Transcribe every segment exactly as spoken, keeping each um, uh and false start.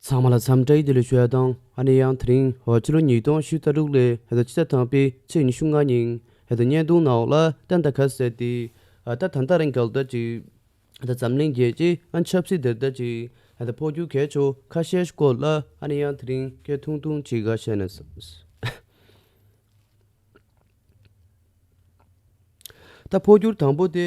ཚང་མ་ལ་འཚམས་འདྲི་བདེ་ལེགས་ཞུ་ཡ་དང་། ཨ་ནི་ཡང་དེ་རིང་འོ་ཕྱི་ལོ་ཉིས་སྟོང་ཉི་ཤུ་རྩ་དྲུག་ལོའི་ཧེ་ད་ཕྱི་ཟླ་དང་པོའི་ཚེས་ཉི་ཤུ་ལྔ་ཉིན་ཧེ་ད་བརྙན་ཐུང་ནང་ལ་ཏན་ཏན་ཁ་གསལ་ཏེ། ཨ་ད་ད་ལྟ་རིང་གལ་ད་ཅིག་ད་འཛམ་གླིང་རྒྱལ་སྤྱིའི་ཨ་ཆབ་སྲིད་དེར་ད་ཅིག་ད་འཕོ་འགྱུར་གལ་ཆེ་ཁ་ཤས་སྐོར་ལ་ཨ་ནི་ཡང་དེ་རིང་སྐད་ཐུང་ཐུང་ཅིག་ག་བཤད་ན་བསམ། ད་འཕོ་འགྱུར་དང་པོ་དེ་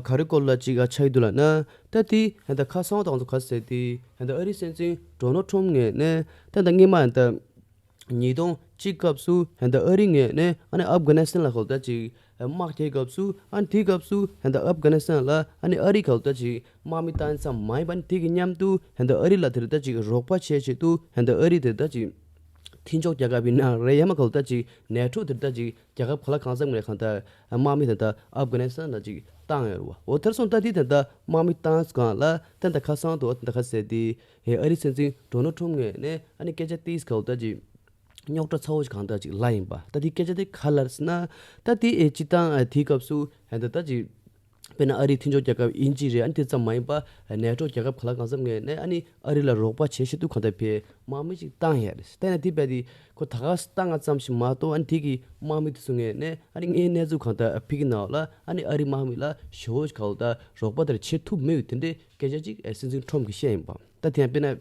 ག་རེ་སྐོར་ལ་ཅིག་ཆགས་ཀྱི་འདུག་ལབ་ན། ད་དེ་ད་ཁ་སང་དང་ཚོ་ག་ཟེར་དེ་ད་ཨ་རིའི་སྲིད་འཛིན་ཌོ་ནལ་ཊམ་ངོས་ནས་ད་ད་སྔོན་མ་ད་ཉིས་སྟོང་གཅིག་སྐབས་སུ་ཧན་ད་ཨ་རི་ངོས་ནས་ཨ་ནི་ཨབ་གྷ་ནི་སི་ཐན་ལ་ཁོ་ད་ཅིག་དམག་རྒྱག་སྐབས་སུ། ཨ་ནི་དེའི་སྐབས་སུ་ཧན་ད་ཨབ་གྷ་ནི་སི་ཐན་ལ་ཨ་ནི་ཨ་རི་ཁོ་ད་ཅིག་དམག་མི་བཏང་ཙམ་མ་ཡིན་པ། ཨ་ནི་དེ་གི་མཉམ་དུ་ཧན་ད་ཨ་རི་ལ་དེར་ད་ཅིག་རོགས་པ་བྱེད་ཆེད་དུ་ཧན་ད་ཨ་རི་དེར་ད་ཅིག་མཐུན་ཕྱོགས་རྒྱལ་ཁབ་ཡིན་ན་རེད། ཡང་མ་ཁོ་ད་ཅིག་ནེ་ཊོ་དེར་ད་ཅིག་རྒྱལ་ཁབ་ག་ལ་གང་འཚམ་རེད་གང་ད་དམག་མི་དེ་ད་ཨབ་གྷ་ནི་སི་ཐན་ལ་ཅིག་བཏང་ཡོད་རེད་བ། འོ་དེར་སོང་ད་དེ་དེ་ད་དམག་མི་བཏང་སྒང་ལ་ད་ད་ཁ་སང་དུ་འོ་ད་ཁ་ཟེར་དེ་ཨ་རི་སྲིད་འཛིན་ཌོ་ནལ་ཊམ་ངོས་ནས་ཨ་ནི་སྐད་ཆ་ཏིས་ག་ད་ཅིག་རྙོག་དྲ་ཚ་བོ་ཞིག་གང་ལྟར་ཅིག་ལ་ཡིན་པ། ད་དེ་སྐད་ཆ་དེ་ག་ལ་ཟེར་ན། ད་དེ་ཨེ་སྤྱི་བཏང་ཨ་དེའི་སྐབས་སུ་ཧན་ད་ད་ཅིག་དཔེར་ན་ཨ་རིའི་མཐུན་ཕྱོགས་རྒྱལ་ཁབ་དབྱིན་ཇི་རེད། ཨ་ནི་དེ་ཙམ་མ་ཡིན་པ་ནེ་ཊོ་རྒྱལ་ཁབ་ག་ལ་གང་འཚམ་ངོས་ནས་ཨ་ནི་ཨ་རི་ལ་རོགས་པ་བྱེད་ཆེད་དུ་གང་ལྟར་ཕེ་དམག་མི་ཅིག་བཏང་ཡོད་རེད། ད་ཡིན་ན་དེ་རྦད་དེ་ཁོ་ད་ག་བཏང་ང་ཙམ་ཞིག་མ་གཏོགས། ཨ་ནི་དེ་གི་དམག་མི་དེ་ཚོ་ངོས་ནས་ཨ་ནི་ངའི་གནས་ཚུལ་གང་ལྟར་ཕི་གི་ནང་ལ་ཨ་ནི་ཨ་རི་དམག་མི་ལ་ཞོ་ག་ལ་ད་རོགས་པ་དེར་བྱེད་ཐུབ་མེད་དེ་འདྲའི་སྐད་ཆ་ཅིག་ཨེ་སྲིད་འཛིན་ཊམ་གིས་བཤད་ཡིན་པ། ད་དེ་ཡང་དཔེར་ན།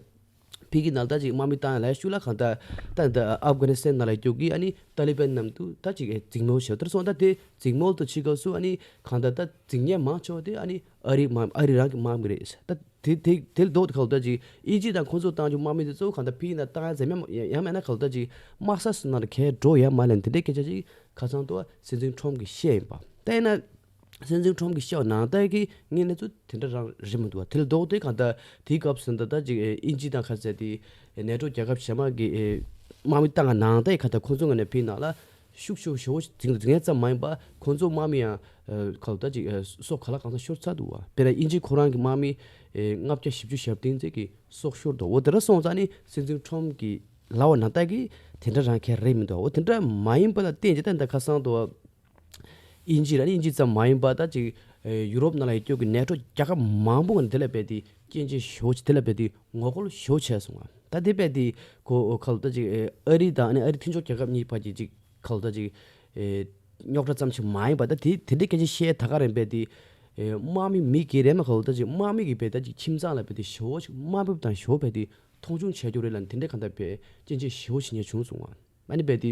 ཕི་གི་ནང་ད་ཅིག་དམག་མི་བཏང་ཡ་ལ་ཤུ་ལ་གང་ལྟར་ད་ད་ཨབ་གྷ་ནི་སི་ཐན་ནང་ལ་རྒྱུག་གི་ཨ་ནི་ཏཱ་ལི་བན་མཉམ་དུ་ད་ཅིག་འཛིང་མོལ་བྱས། དེར་སོང་ད་དེ་འཛིང་མོལ་དུ་ཕྱིན་སྐབས་སུ་ཨ་ནི་གང་ལྟར་ད་འཛིང་མཁན་མང་ཆེ་བ་དེ་ཨ་ནི་ཨ་རི་དམག་ཨ་རི་རང་གི་དམག་མི་རེད། ད་དེ་དེ་དེ་ལྡོག་ཏུ་ག་ལ་ད་ཅིག་དབྱིན་ཇི་དང་ཁོང་ཚོ་བཏང་རྒྱུ་དམག་མི་དེ་ཚོ་གང་ལྟར་ཕི་གི་ནང་བཏང་ཡ་འཛེམ་ཡ་ཡང་མེད་ན་ག་ལ་ད་ཅིག་དམག་ས་སུ་ནང་ལ་གས་འགྲོ་ཡ་མ་ལེན་དེ་འདྲའི་སྐད་ཆ་ཅིག་ཁ་སང་དུ་སྲིད་འཛིན་ཊམ་གིས་བཤད་ཡིན་པ། ད་ཡིན་ན། སྲིད་འཛིན་ཊམ་གྱིས་བཤད་པ་ནང་ལྟར་གྱི་ངའི་གནས་ཚུལ་དེ་འདྲ་རང་རེད་མི་འདུག་བ། དེ་ལ་ལྡོག་སྟེ་གང་ལྟར་དེའི་སྐབས་སུ་ད་ལྟ་ཅིག་ཨེ་དབྱིན་ཇི་དང་ཁ་གསལ་དེ་ཨེ་ནེ་ཊོ་རྒྱལ་ཁབ་གཞན་མ་གི་ཨེ་དམག་མི་བཏང་བ་ནང་ལྟར་གང་ལྟར་ཁོང་ཚོ་ངོས་ནས་ཕི་ནང་ལ་ཤུགས་ཤུགས་ཞེ་པོ་འཛིང་འཛིང་ཡས་ཙམ་མ་ཡིན་པ། ཁོང་ཚོ་དམག་མི་ཡང་ཨེ་གང་ལྟར་ཅིག་ཨེ་སྲོག་ག་ལ་གང་ཚ་ཤོར་ཚར་འདུག་བ། དཔེར་ན་དབྱིན་ཇི་ཁོ་རང་གི་དམག་མི་ཨེ་ལྔ་བརྒྱ་བཞི་བཅུ་ཞེ་བདུན་ཙམ་གྱི་སྲོག་ཤོར་འདུག་འོ་དེ་འདྲ་སོང་ཙང་ནི་སྲིད་འཛིན་ཊམ་གྱིས་ལབ་པ་ནང་ལྟར་གྱི་དེ་འདྲ་རང་ག་རེད་མི་འདུག་འོ་དེ་འདྲ་མ་ཡིན་པ་ལ་བརྟེན་བྱས་ད་ལྟ་ཁ་སང་དུ། དབྱིན་ཇི་ར་ནི་དབྱིན་ཇི་ཙམ་མ་ཡིན་པ་ད་ཅིག་ཨེ་ཡུ་རོབ་ནང་ལ་ཡོད་རྒྱུ་གི་ནེ་ཊོ་རྒྱལ་ཁབ་མང་པོ་ངོས་ནས་དེ་ལ་རྦད་དེ་སྐྱོན་བརྗོད་ཞེ་པོ་ཅིག་དེ་ལ་རྦད་དེ་ངོ་རྒོལ་ཞེ་པོ་བྱས་སོང་ང་། ད་དེ་རྦད་དེ་ཁོ་ཁ་ལ་ད་ཅིག་ཨེ་ཨ་རི་དང་ཨ་ནི་ཨ་རི་མཐུན་ཕྱོགས་རྒྱལ་ཁབ་གཉིས་བར་གྱི་ཅིག་ཁ་ལ་ད་ཅིག་ཨེ་རྙོག་དྲ་ཙམ་ཞིག་མ་ཡིན་པ། ད་དེ་དེ་འདྲའི་སྐད་ཆ་བཤད་ད་ག་རང་རྦད་དེ་ཨེ་དམག་མི་མི་སྒེར་རེད་མ། ཁ་ལ་ད་ཅིག་དམག་མི་གི་རྦད་ད་ཅིག་ཁྱིམ་ཚང་ལ་རྦད་དེ་ཞེ་པོ་ཅིག་དམའ་འབེབས་དང་ཞེ་པོ་རྦད་དེ་མཐོང་ཆུང་བྱས་རྒྱུ་རེད་ལབ་ནས་དེ་འདྲའི་གང་ལྟར་རྦད་སྐྱོན་བརྗོད་ཞེ་པོ་ཅིག་ངས་བྱུང་སོང་ང་། ཨ་ནི་རྦད་དེ།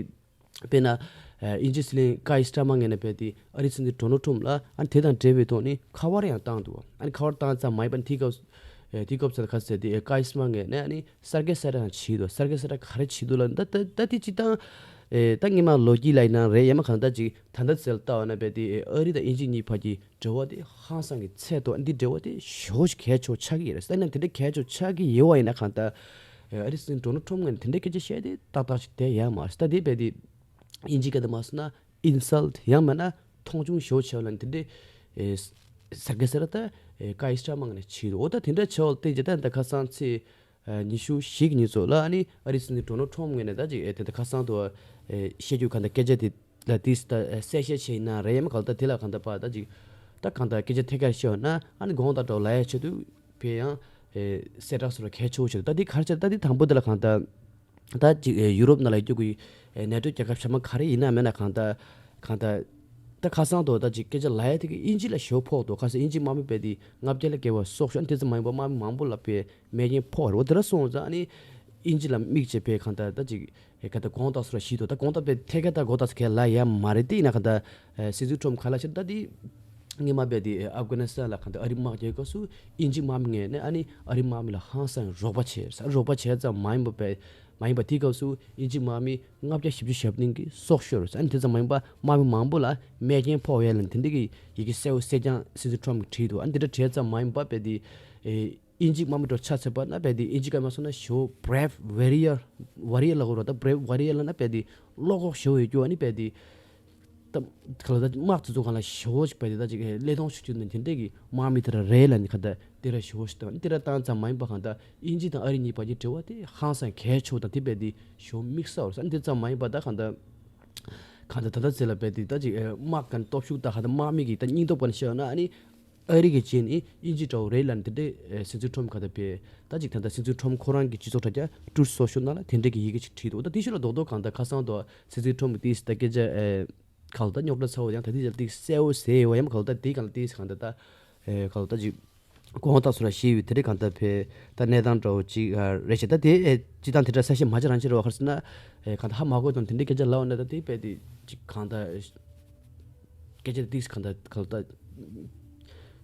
དཔེར་ན། ཨ་དབྱིན་ཇིའི་སྲིད་བློན་ཀའི་སི་ཊར་མར་ངོས་ནས་རྦད་དེ་ཨ་རིའི་སྲིད་འཛིན་ཌོ་ནལ་ཊམ་ལ་ཨ་ནི་དེ་དང་འབྲེལ་བའི་ཐོག་ནས་ཁ་པར་ཡང་བཏང་འདུག་ཨ་ནི་ཁ་པར་བཏང་ཙམ་མ་ཡིན་པར་དེའི་སྐབས། ཨེ་དེའི་སྐབས་སུ་ག་ཟེར་དེ་ཨེ་ཀའི་སི་ཊར་མར་ངོས་ནས་ཨ་ནི་གསར་བརྗེ་གསལ་བསྒྲགས་ཡང་བྱས་འདུག་གསར་བརྗེ་གསལ་བསྒྲགས་ག་རེ་བྱས་འདུག་ལབ་ན། ད་ད་ད་དེ་སྤྱིར་བཏང་། ཨེ་ད་སྔོན་མ་ལོ་རྒྱུས་ལ་ཡིན་ན་རེད། ཡང་མ་གང་ལྟར་ཅིག་ད་ལྟ་ཚེ་ལ་ལྟ་བ་ན་རྦད་དེ་ཨེ་ཨ་རི་དང་དབྱིན་ཇི་གཉིས་བར་གྱི་འབྲེལ་བ་དེ་ཧང་སང་གི་ཚད་དུ་ཨ་ནི་འདི་འབྲེལ་བ་དེ་ཞེ་པོ་ཞིག་གལ་ཆེ་བོ་ཆགས་ཀྱི་ཡོད་རེད། ད་ནི་དེ་འདྲ་གལ་ཆེ་བོ་ཆགས་ཀྱི་ཡོད་པ་ཡིན་ན་གང་ལྟར། ཨ་རིའི་སྲིད་འཛིན་ཌོ་ནལ་ཊམ་ངོས་ནས་དེ་འདྲའི་སྐད་ཆ་བཤད་དེ་ཏག་ཏག་ཅིག་བསྡད་ཡོད་མ་རེད། ད་དེ་རྦད་དེ་དབྱིན་ཇིའི་སྐད་དུ་མ་སོང་ན་ཨིན་སལ་ཊི་ཡང་མིན་ན་མཐོང་ཆུང་ཞེ་པོ་བྱས་པ་ལ་དེ་འདྲའི་ཨེ་གསར་བརྗེ་གསལ་བསྒྲགས་ད་ཨེ་ཀའི་སི་ཊར་མར་ངོས་ནས་བྱས་འདུག་འོ་ད་དེ་འདྲ་བྱས་པ་ལ་བརྟེན་བྱས་ད་ད་ཁ་སང་ཚེས་ཨེ་ཉི་ཤུ་བཞི་གི་ཉིན་ཚོ་ལ་ཨ་ནི་ཨ་རིའི་སྲིད་འཛིན་ཌོ་ནལ་ཊམ་ངོས་ནས་ད་ཅིག་ཨེ་དེ་ད་ཁ་སང་དུ་ཨེ་བཤད་རྒྱུ་གང་ལྟར་སྐད་ཆ་དེ། ལ་དེས་ད་གསལ་བཤད་བྱས་ཡིན་ན་རེད། ཡང་མ་གང་ལྟར་དེ་ལ་གང་ལྟར་པ་ད་ཅིག་ད་གང་ལྟར་སྐད་ཆ་ཐད་ཀར་བཤད་ཡོད་ན་ཨ་ནི་དགོངས་དག་འདྲ་བོ་ལབ་ཡ་ཆེད་དུ་ཕེ་ཡང་ཨེ་གསལ་བསྒྲགས་སོགས་ལ་གལ་ཆེ་བོ་ཆེ། ད་དེ་ག་རེ་བྱས། ད་དེ་དང་པོ་དེ་ལ་གང་ལྟར་ད་ཅིག་ཨེ་ཡུ་རོབ་ནང་ལ་ཡོད་རྒྱུ་གི་ཨེ་ནེ་ཊོ་རྒྱལ་ཁབ་གཞན་མ་ག་རེ་ཡིན་ན་མེད་ན་གང་ལྟར་གང་ལྟར་ད་ཁ་སང་དུ་ད་ཅིག་སྐད་ཆ་ལབ་ཡ་དེ་གི་དབྱིན་ཇི་ལ་ཞེ་པོ་ཕོག་འདུག་ག་ཟེར་དབྱིན་ཇིའི་དམག་མི་རྦད་དེ་ལྔ་བརྒྱ་ལས་བརྒལ་བ་སྲོག་ཤོར། ཨ་ནི་དེ་ཙམ་མ་ཡིན་པར་དམག་མི་མང་པོ་ལ་ཕེ་རྨས་སྐྱོན་ཕོག་རེད། འོ་དེ་འདྲ་སོང་ཙང་ཨ་ནི་དབྱིན་ཇི་ལ་དམིགས་བྱས་ཕེ་གང་ལྟར་ད་ཅིག་ཨེ་ག་ད་དགོངས་དག་སོགས་ལ་ཞུས་འདུག་ད་དགོངས་དག་པའི་ཐད་ཀར་ད་དགོངས་དག་སོགས་ག་ལ་ཡ་མ་རེད། དེ་ཡིན་ན་ག་ད་ཨེ་སྲིད་འཛིན་ཊམ་ག་ལ་ཕྱིར་ད་དེ་སྔོན་མ་རྦད་དེ་ཨེ་ཨབ་གྷ་ནི་སི་ཐན་ལ་ག་ད་ཨ་རི་དམག་རྒྱག་སྐབས་སུ་དབྱིན་ཇི་དམག་མི་ངོས་ནས་ཨ་ནི་ཨ་རི་དམག་མི་ལ་ཧང་སང་རོགས་པ་བྱས་ས། རོགས་པ་བྱས་ཙམ་མ་ཡིན་པ་པས་མ་ཡིན་པ་དེའི་སྐབས་སུ་དབྱིན་ཇི་དམག་མི་ལྔ་བརྒྱ་བཞི་བཅུ་ཞེ་བདུན་གྱི་སྲོག་ཤོར་ས། ཨ་ནི་དེ་ཙམ་མ་ཡིན་པ་དམག་མི་མང་པོ་ལ་རྨས་སྐྱོན་ཕོག་ཡོད་ལ་དེ་འདྲ་གི་ཡི་གེ་གསལ་པོ་གསལ་རྐྱང་སྲིད་འཛིན་ཊམ་གྱིས་བྲིས་འདུག་ཨ་ནི་དེ་འདྲ་བྲིས་ཙམ་མ་ཡིན་པ་རྦད་དེ་ཨེ། དབྱིན་ཇི་དམག་མི་འདྲ་ཆ་ཚད་པ་ན་རྦད་དེ་དབྱིན་ཇི་སྐད་མ་སོང་ན་ཞེ་པོ་brave warrior warrior ལབ་དགོས་རེད། ད་brave warrior ལབ་ན་རྦད་དེ་བློ་ཁོག་ཞེ་པོ་ཡོད་རྒྱུ། ཨ་ནི་རྦད་དེ་ད་ག་ལ་ད་དམག་དེ་ཚོ་སྒང་ལ་ཞེ་པོ་ཅིག་རྦད་དེ་ད་ཅིག་བློས་གཏོང་ཞུ་རྒྱུ་ནི་དེ་འདྲས་ཀྱི་དམག་མི་དེ་འདྲ་རེད་ལབ་ནི་ག་ད་དེ་འདྲ་ཞེ་པོ་ཞིག་བཏང་། ཨ་ནི་དེ་འདྲ་བཏང་ཙམ་མ་ཡིན་པ་གང་ལྟར་དབྱིན་ཇི་དང་ཨ་རི་གཉིས་བར་གྱི་འབྲེལ་བ་དེ་ཧང་སང་གལ་ཆེ་བོ་དང་དེ་རྦད་དེ་ཞེ་པོ་དམིགས་བསལ་བོ་རེད། ཨ་ནི་དེ་ཙམ་མ་ཡིན་པ་ད་གང་ལྟར་གང་ལྟར་ད་ལྟ་ཚེ་ལ་རྦད་དེ་ད་ཅིག་དམག་གི་སྟོབས་ཤུགས་དང་གང་ལྟར་དམག་མི་གི་ད་སྙིང་སྟོབས་སྒང་ནས་བཤད་ཡོད་ན་ཨ་ནི། ཨ་རི་གི་རྗེས་ནི་དབྱིན་ཇི་འདྲ་བོ་རེད་ལབ་ནས་དེ་འདྲའི་སྲིད་འཛིན་ཁྲོམ་ག་ད་པས་ད་ཅིག་ད་ལྟ་སྲིད་འཛིན་ཁྲོམ་ཁོ་རང་གི་སྤྱི་ཚོགས་དྲ་རྒྱ་ཊྲུ་སོ་ཤལ་ནང་ལ་དེ་འདྲའི་གི་ཡི་གེ་ཅིག་བྲིས་འདུག་ད་དེ་ཤུ་ལ་རྡོག་རྡོག་གང་ད་ཁ་སང་དུ་སྲིད་འཛིན་ཁྲོམ་གི་ཏིས་ད་སྐད་ཆ་ག་ལ་ད་རྙོག་དྲ་ཚ་བོ་ཡང་ད་ཏིས་ཡ་ཏིས་གསལ་བོ་ཟེར་བ་ཡང་ག་ལ་ད་དེ་གང་ལ་ཏིས་གང་ད་ད་ག་ལ་ད་ཅིག་གོང་ཐག་སུ་ར་ཤེས་ཡོད་དེ་རེད་གང་ད་ཕེ་ད་གནས་སྟངས་འདྲ་བོ་ཅིག་རེད་ཤག་ད་དེ་ཅི་དང་དེ་འདྲ་གསལ་བཤད་མ་བྱེད་རང་བྱེད་རོགས་ཁར་སི་ན་གང་ད་ཧ་མ་གོ་དང་དེ་འདྲའི་སྐད་ཆ་ལབ་ན་ད་དེ་དཔེ་དེ་ཅིག་གང་ད། སྐད་ཆ་དེ་ཏིས་གང་ལྟར་གང་ལྟར་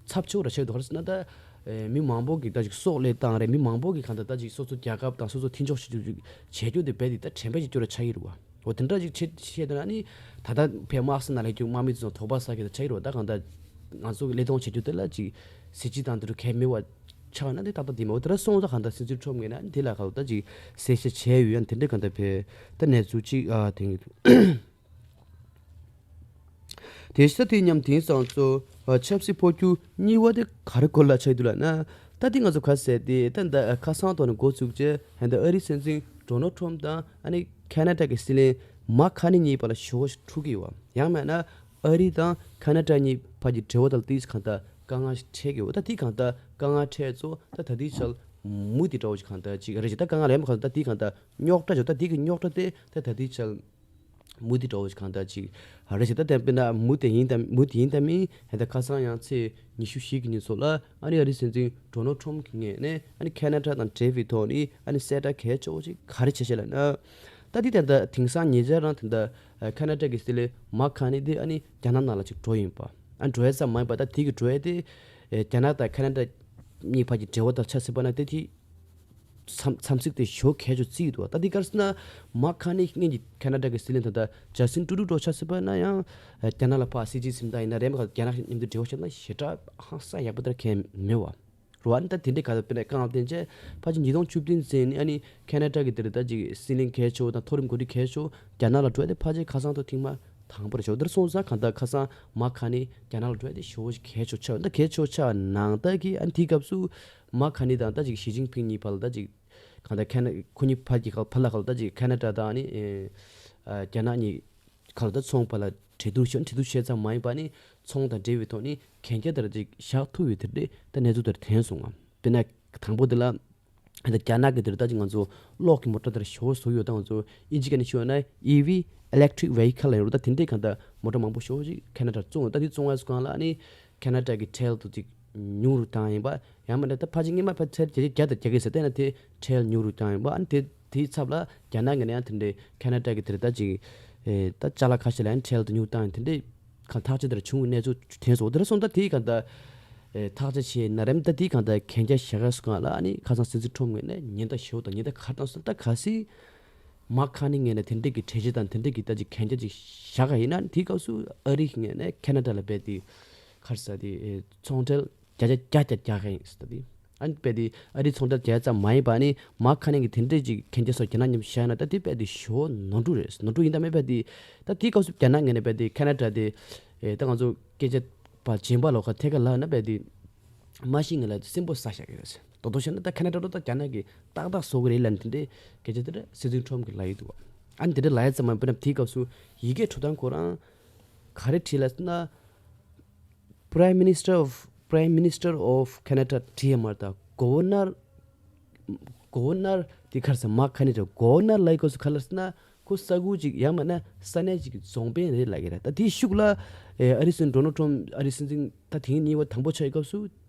ཚབས་ཆེ་བ་ར་ཆགས་འདུག་ག་རེ་ཟེར་ན་ད་མི་མང་པོ་གིས་ད་ཅིག་སྲོག་བློས་བཏང་རེད། མི་མང་པོ་གིས་གང་ལྟར་ད་ཅིག་སོ་སོ་རྒྱལ་ཁབ་དང་སོ་སོ་མཐུན་ཕྱོགས་ཞིག་ཏུ་བྱེད་རྒྱུ་དེ་རྦད་དེ་ད་དྲན་པ་ཞིག་སྐྱོ་ར་ཆགས་ཀྱི་རེད་བ། འོ་དེ་འདྲ་ཅིག་བྱེད་བཤད་དུས་ན་ནི་ད་ལྟ་བས་དམག་ས་ན་ལས་རྒྱུ་དམག་མི་ཚོ་དོགས་པ་ཟ་གི་ད་ཆགས་ཀྱི་རེད་བ། ད་གང་ལྟར་ང་ཚོ་གི་བློས་གཏོང་བྱེད་རྒྱུ་དེ་ལ་ཅིག་གཟི་བརྗིད་དང་དེ་རུ་གལ་མེད་བ་ཆགས་ན་དེ་ཏག་ཏག་དེ་མ་འོ་དེ་ར་སོང་ཙང་གང་ལྟར་སྲིད་ཇུས་ཁྲོམ་ངེས་ན་ནི་དེ་ལ་གང་ལྟར་ཅིག་གསལ་བཤད་བྱས་ཡོད་ཡང་དེ་འདྲ་གང་ལྟར་བས་ད་གནས་ཚུལ་ཅིག་ཨ་དེང་གི་འདུག་དེ་ཤ་དེ་མཉམ་དེང་སང་ཚོ་ཆབ་སྲིད་འཕོ་འགྱུར་གཉིས་པ་དེ་ག་རེ་སྐོར་ལ་ཆགས་འདུག་ལབ་ན། ད་དེ་ང་ཚོ་ག་ཟེར་ཏེ་ད་ད་ཁ་སང་ཐོག་ནས་འགོ་བཙུགས་རྗེས་ཧན་ད་ཨ་རིའི་སྲིད་འཛིན་ཌོ་ནལ་ཁྲོམ་དང་ཨ་ནི་ཁ་ན་ཌ་གི་སྲིད་བློན་མཱག་ཁ་ནི་གཉིས་བར་ལ་ཞི་བོ་ཞིག་འཁྲུག་གི་ཡོད་བ། ཡང་མིན་ན་ཨ་རི་དང་ཁ་ན་ཌ་གཉིས་བར་གྱི་འབྲེལ་བ་དང་ཏིས་གང་ལྟར་དཀའ་ངལ་ཞིག་འཕྲད་ཀྱི་ཡོད། ད་དེ་གང་ལྟར་དཀའ་ངལ་འཕྲད་ཚོ་ད་ད་ལྟའི་ཆར་མུ་དེ་འདྲ་བོ་ཞིག་གང་ལྟར་ཅིག་རེད་ཅེ་ད་དཀའ་ངལ་ལ་ཡང་མ་གང་ལྟར་ད་དེ་གང་ལྟར་རྙོག་དྲ་ཅོ་ད་དེ་གི་རྙོག་དྲ་དེ་ད་ད་ལྟའི་ཆར། མུ་དེ་འདྲ་བོ་ཞིག་གང་ལྟར་ཅིག་ཨ་རེ་ཞིག་ད་བསྟན་པས་ན་མུ་དེ་ཡིན་དམ་མུ་དེ་ཡིན་དམ་མིན་ཧེ་ད་ཁ་སང་ཡང་ཚེས་ཉི་ཤུ་བཞི་གི་ཉིན་སོགས་ལ་ཨ་ནི་ཨ་རིའི་སྲིད་འཛིན་ཌོ་ནལ་ཁྲོམ་གྱི་ངོས་ནས་ཨ་ནི་ཁ་ན་ཌ་དང་འབྲེལ་བའི་ཐོག་ནས་ཨ་ནི་གསལ་བསྒྲགས་གལ་ཆེ་བོ་ཞིག་ག་རེ་བྱས་ཤེ་ལབ་ན། ད་དེ་ད་ལྟ་དེང་སང་ཉེ་ཆར་རང་ད་ལྟ་ཁ་ན་ཌ་གི་སྲིད་བློན་མཱག་ཁ་ནི་དེ་ཨ་ནི་རྒྱ་ནག་ནང་ལ་ཅིག་འགྲོ་ཡིན་པ། ཨ་འགྲོ་ཡ་ཙམ་མ་ཡིན་པ་ད་དེ་གི་འགྲོ་ཡ་དེ་རྒྱ་ནག་དང་ཁ་ན་ཌ་གཉིས་བར་གྱི་འབྲེལ་བ་དང་ཆབ་སྲིད་པ་ན་དེ་དེ། འཚམས་འཚམས་གཟིགས་དེ་ཞོ་གས་ཆོ་རྩིས་འདུག་ད་འདི་གར་སི་ན་མ་ཁ་ནི་སྔོན་གྱི་ཁ་ན་ཌ་གི་སྲིད་བློན་ད་ལྟ་ཇ་སིན་ཀྲུ་ཌུ་ཌོ་ཆ་སྲིད་པ་ན་ཡང་རྒྱ་ནག་ལ་ཕ་སྲིད་ཇི་སིམ་ད་ཡིན་ན་རེམ་ཁ་རྒྱ་ནག་མཉམ་དུ་འབྲེལ་བ་བྱས་ན་ཞེ་དྲག་ཧང་སང་ཡག་པོ་ལྟར་གས་མེད་བ། རུ་ཨ་ནི་ད་དེ་འདྲའི་ག་ད་དཔེར་ན་རྐང་བསྟན་བྱས་ཕ་ཅི་ཉིས་སྟོང་བཅུ་བདུན་ཚེ་ནི་ཨ་ནི་ཁ་ན་ཌ་གི་དེ་རེད་ད་ཅིག་སྲིད་བློན་གས་ཆོ་དང་མཐོ་རིམ་འགོ་ཁྲིད་གས་ཆོ་རྒྱ་ནག་ལ་འགྲོ་ཡ་དེ་ཕ་ཅི་ཁ་སང་ཐོག་ཐེངས་མ་དང་པོ་རེད་ཆོ་དེར་སོང་ཙང་གང་ད་ཁ་སང་མ་ཁ་ནི་རྒྱ་ནག་ལ་འགྲོ་ཡ་དེ་ཞོ་གས་ཆོ་ཆ་ད་གས་ཆོ་ཆ་ནང་ད་གི་ཨ་ནི་དེའི་སྐབས་སུ། མ་ཁ་ནི་དང་ད་ཅིག་ཞི་ཅིན་ཕིང་གཉིས་བར་ལ་ད་ཅིག་གང་ལྟར་ཁ་ན་ཁོ་གཉིས་བར་གྱི་ཁ་བར་ལ་ཁ་ལ་ད་ཅིག་ཁ་ན་ཌ་དང་ནི་རྒྱ་ནག་གཉིས་ཁ་ལ་ད་ཚོང་བར་ལ་གྲོས་བསྡུར་ཞུ་གྲོས་བསྡུར་བྱས་ཙམ་མ་ཡིན་པ་ནི་ཚོང་དང་འབྲེལ་བའི་ཐོག་ནི་གན་རྒྱ་ལྟར་ཅིག་བཞག་ཐུབ་ཡོད་དེ་རེད་ད་གནས་ཚུལ་དེར་ཐོན་སོང་ངམ། དཔེར་ན་དང་པོ་དེ་ལ་ད་རྒྱ་ནག་གི་དེར་ད་ཅིག་ང་ཚོ་གློག་གི་མོ་ཊ་དེར་ཞོ་བཟོ་ཡོད་ད་ང་ཚོ་ཨིན་ཇི་སྐད་ནས་ཞུ་བ་ན་ཨི་ཝི་Electric Vehicle་ལ་ཡོད་རེད་ད་དེ་འདྲའི་གང་ལྟར་མོ་ཊ་མང་པོ་ཞོ་ཅིག་ཁ་ན་ཌ་བཙོང་ཡོད་ད་དེ་བཙོང་བ་སུ་གང་ལ་ནི། ཁ་ན་ཌ་གི་ཁྲལ་དུ་ཅིག་ཉུང་རུ་བཏང་ཡིན་པ། ཡང་མིན་ན་ད་ཕལ་ཆེར་སྔོན་མ་ཕལ་ཆེར་བརྒྱ་ཆ་བརྒྱ་གི་ཟེར་བལྟས་ན་དེ་ཁྲལ་ཉུང་རུ་བཏང་ཡིན་པ། ཨ་ནི་དེ་དེའི་ཚབ་ལ་རྒྱ་ནག་གི་ནས་ཡང་དེ་འདྲའི་ཁ་ན་ཌ་གི་དེ་རེད་ད་ཅིག་ཨེ་ད་ཅ་ལག་ཁ་ཤས་ལ་ཡང་ཁྲལ་དུ་ཉུང་བཏང་ཡིན་དེ་འདྲའི་གང་ཐག་ཆོད་དེར་བྱུང་བའི་གནས་ཚུལ་ཐོན་སོང་། དེ་ར་སོང་ད་དེའི་གང་ད་ཨེ་ཐག་ཆོད་བྱས་ན་རེམ་ད་དེའི་གང་ད་གན་རྒྱ་བཞག་ག་སུ་གང་ལ་ཨ་ནི་ཁ་སང་སྲིད་འཛིན་ཁྲོམ་ངོས་ནས་ཉེན་བརྡ་ཞུ་དང་ཉེན་བརྡ་ག་རེ་བཏང་སོང་ད་གལ་སྲིད། མ་ཁ་ནི་ངོས་ནས་དེ་འདྲའི་གི་གྲོས་གཞི་དང་དེ་འདྲའི་གི་ད་ཅིག་གན་རྒྱ་ཅིག་བཞག་ག་ཡིན་ན་དེའི་སྐབས་སུ་ཨ་རི་གི་ངོས་ནས་ཁ་ན་ཌ་ལ་རྦད་དེ་ག་རེ་ཟེར་དེ་ཚོང་ཁྲལ་བརྒྱ་ཆ་བརྒྱ་བརྒྱ་རྒྱག་གི་ཡིན་ཟེར་ད་དེ། ཨ་ནི་རྦད་དེ་ཨ་རི་ཚོང་ཁྲལ་བརྒྱ་ཙམ་མ་ཡིན་པ་ནི་མ་ཁ་ནི་གི་དེ་འདྲའི་ཅིག་གན་རྒྱ་སོགས་རྒྱ་ནག་མཉམ་བཞག་ན་ད་དེ་རྦད་དེ་ཞོ་ནོར་འཁྲུལ་རེད། ནོར་འཁྲུལ་ཡིན་ད་མེད་རྦད་དེ་ད་དེའི་སྐབས་སུ་རྒྱ་ནག་ངོས་ནས་རྦད་དེ་ཁ་ན་ཌ་དེ་ཨེ་ད་ང་ཚོ་སྐད་ཆ་པ་སྦྱིན་པ་ལོ་ཁ་ཐད་ཀ་ལབ་ན་རྦད་དེ། མ་གཞི་ང་ལ་སེམས་པོ་ས་ཤག་གི་རེད། དོ་དོ་བཤད་ན་ད་ཁ་ན་ཌ་ལོ་ད་རྒྱ་ནག་གི་ཏག་ཏག་བཟོ་གི་རེད་ལབ་ནས་དེ་འདྲའི་སྐད་ཆ་དེ་འདྲ་སྲིད་འཛིན་ཁྲོམ་གྱིས་ལབ་ཡི་འདུག་ཨ་ནི་དེ་འདྲ་ལབ་ཡ་ཙམ་མ་ཡིན་པ་ན་དེའི་སྐབས་སུ་ཡི་གེ་འཕྲོ་སྟངས་ཁོ་རང་ག་རེ་བྲིས་ལབ་ན། Prime Minister of Prime Minister of Canada་བྲིས་ཡ་མ་རེད་ད། Governor Governor་དེ་ག་རེ་ཟེར་མ་ཁ་ནི་རེད། Governor་ལབ་ཡི་སྐབས་སུ་ག་རེ་ལབ་ཟེར་ན། ཁོ་ས་ཁུལ་ཅིག་ཡང་མིན་ན་ས་གནས་ཅིག་གི་རྫོང་དཔོན་རེད་ལབ་ཀྱི་རེད། ད་དེའི་ཤུགས་ལ་ཨེ་ཨ་རི་སྲིད་འཛིན་ཌོ་ནལ་ཁྲོམ་ཨ་རི་སྲིད་འཛིན་ད་དེ་རིང་གཉིས་པ་དང་པོ་ཆགས་ཡི་སྐབས་སུ་